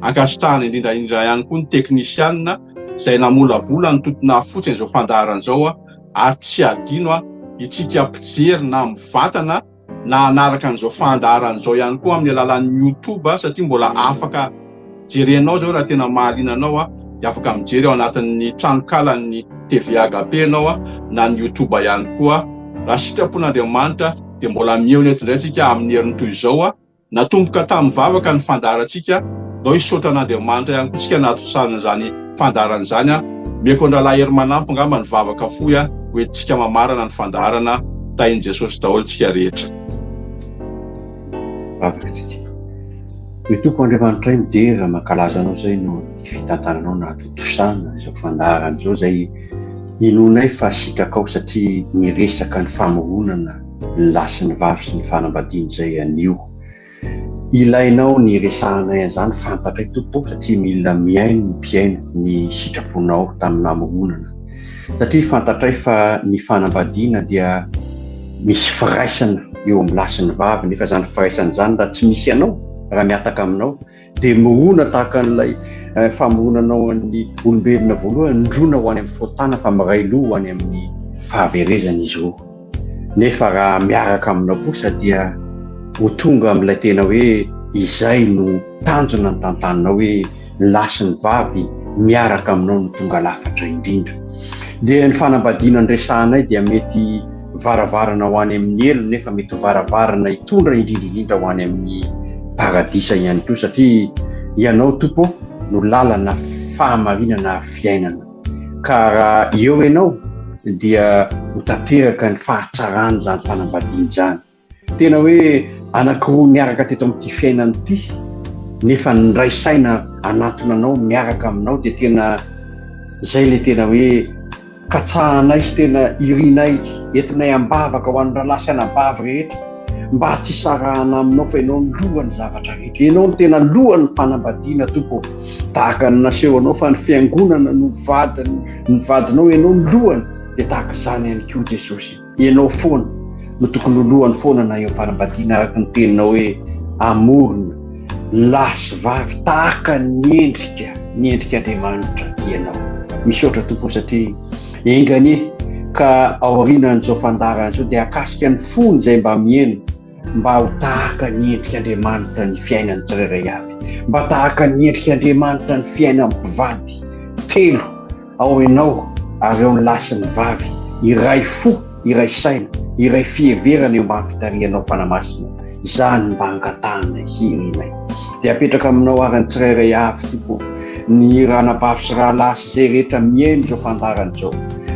Ankasitrahana indrindra indrindra ihany koa ny teknisianina izay namolavola ny totonà fotsy an'izao fandaharana izao ary tsy adino itsika mpijery na mivantana na hanaraka an'izao fandaharana izao ihany koa amin'ny alalan'ny youtube satria mbola afaka jerenao izao raha tena mahaliana anao dia afaka mijery ao anatin'ny tranonkalan'ny TV Agape ianao na ny youtube ihany koa. Raha sitrapon'Andriamanitra dia mbola mihaona eto indray isika amin'ny heriny toy izao. Natomboka tamin'ny vavaka ny fandaharantsika, ndao hisaotra an'Andriamanitra ihany koa tsika nahatosana izany fandaharana izany an! Omeko an-drahalahy Hery Manampy angamba ny vavaka fohy an, ho entintsika mamarana ny fandaharana, tahin'i Jesosy daholo tsika rehetra. Vavaka tsika. Ry Tompo Andriamanitray midera mankalaza Anao izay noho ny fitantananao nahatontosana izao fandaharana izao izay inoanay fa sitrakao satria niresaka ny famoronana ny lahy sy ny vavy sy ny fanambadiana izay anio. Ilainao ny hiresahanay an'izany fantatray Tompo satria mila mihaino ny mpihaino ny sitraponao tamin'ny namoronana. Satria fantatray fa ny fanambadiana dia misy firaisana eo amin'ny lahy sy ny vavy nefa izany firaisana izany raha tsy misy anao, raha mihataka aminao dia mirona tahaka an'ilay famoronanao an'ny olombelona voalohany, mirona ho any amin'ny fahotana fa miray loha ho any amin'ny fahaverezana izy roa. Nefa raha miaraka aminao kosa dia ho tonga amin'ilay tena hoe izay no tanjona ny tantaninao hoe ny lahy sy ny vavy miaraka aminao no tonga lafatra indrindra. Dia ny fanambadiana noresahanay dia mety varavarana ho any amin'ny helo nefa mety ho varavarana hitondra indrindra indrindra ho any amin'ny paradisa ihany koa satria ianao Tompo no lalana fahamarinana ary fiainana. Ka raha eo ianao dia ho tanteraka ny fahatsaran'izany fanambadiana izany. Tena hoe anankiroa niaraka teto amin'ity fiainana ity nefa niray saina hanantona anao miaraka aminao dia tena izay ilay tena hoe katsahanay sy tena irinay entinay am-bavaka ho an'ny rahalahy sy anabavy rehetra mba tsy hisarahana aminao fa ianao no lohan'ny zavatra rehetra. Ianao no tena lohan'ny fanambadiana Tompo ô. Tahaka ny nasehonao fa ny fiangonana no vadiny, ny vadinao ianao no lohany dia tahaka izany ihany koa Jesosy. Ianao foana no tokony ho lohany foana na eo fanambadiana araka ny teninao hoe amorona lahy sy vavy tahaka ny endrika ny endrik'Andriamanitra ianao. Misaotra Tompo satria enga anie ka aorianan'izao fandaharana izao dia hakasika ny fony izay mba miheno mba ho tahaka ny endrik'Andriamanitra ny fiainan'ny tsirairay avy, mba tahaka ny endrik'Andriamanitra ny fiainan'ny mpivady telo Ao ianao ary ao ny lahy sy ny vavy, iray fo, iray saina, iray fiheverana eo ambany fitarihanao Fanahy Masina. Izany mba angatahanay sy irinay. Dia apetraka aminao ary ny tsirairay avy, Tompo ô, ny ranabavy sy rahalahy sy izay rehetra mihaino izao fandaharana izao,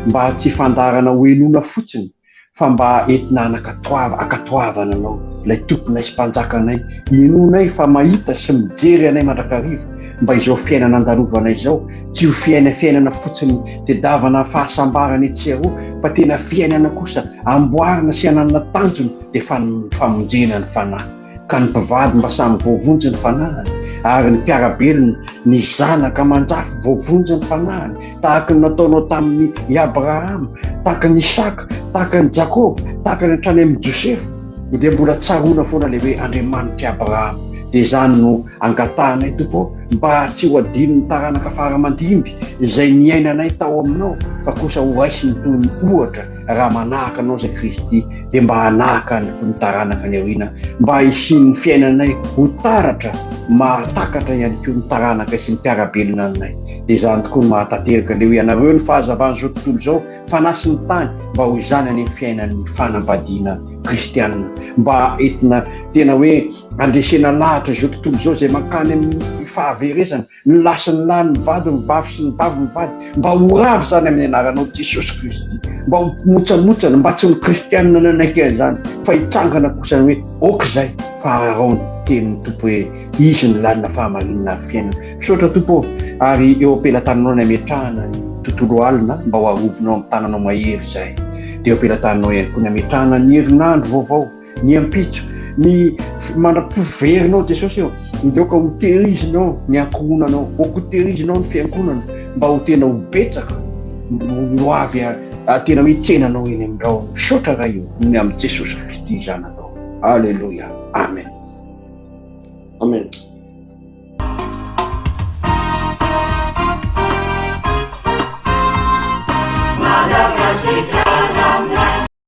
mba tsy fandaharana ho henoina fotsiny, fa mba entina hanakatoava, ankatoavana Anao, ilay Tomponay sy Mpanjakanay, inoanay fa mahita sy mijery anay mandrakariva, mba izao fiainana andalovanay izao, tsy ho fiaina fiainana fotsiny tedavana fahasambarana etsy sy aroa, fa tena fiainana kosa amboarina sy ananana tanjona, dia famonjena ny fanahy. ka ny mpivady mba samy voavonjy ny fanahiny, ary ny mpiara-belona, ny zanaka aman-jafy voavonjy ny fanahiny, tahaka ny nataonao tamin'i i Abrahama, tahaka an'i Isaka, tahaka an'i Jakoba, tahaka ny hatrany amin'i Josefa, dia mbola tsaroana foana ilay hoe Andriamanitr'i Abrahama. Dia izany no angatahanay, Tompo ô, mba tsy ho adinon'ny taranaka fara aman-dimby izay niainanay tao aminao, fa kosa horaisiny toy ny ohatra Raha manahaka anao izay Kristy dia mba hanahaka ny ny taranaka any aoriana mba hisian'ny fiainanay ho taratra mahatakatra ihany koa ny taranaka sy ny mpiara-belona aminay. Dia izany tokoa no mahatanteraka ilay hoe ianareo ny fahazavan'izao tontolo izao, fanahy sy ny tany, mba ho izany anie ny fiainan'ny fanambadiana kristianina mba entina tena hoe handresena lahatra izao tontolo izao izay mankany amin'ny fahaverezana. Ny lahy sy ny lahy mivady, ny vavy sy ny vavy mivady, mba ho ravo izany amin'ny anaranao Jesosy Kristy, mba ho montsamontsana, mba tsy ho ny kristianina nanaiky an'izany, fa hitsangana kosa ny hoe ok izay, fa arahao ny tenin'ny Tompo hoe Izy no lalina fahamarinana ary fiainana. Misaotra Tompo ô, ary eo am-pelatananao ny hametrahana ny. tontolo alina mba ho arovinao amin'ny tananao mahery izahay. Dia eo am-pelatananao ihany koa ny hametrahana ny herinandro vaovao, ny ampitso, ny mandra-piverinao Jesosy eo, ndeoka ho tehirizinao ny ankohonanao, ho tehirizinao ny fiangonana mba ho tena ho betsaka ho avy tena hoe tsenanao eny amin'ny rahona. Misaotra Ray o, ny amin'i Jesosy Kristy Zanakao. Aleloia. Amen. Amen. Madagasikara.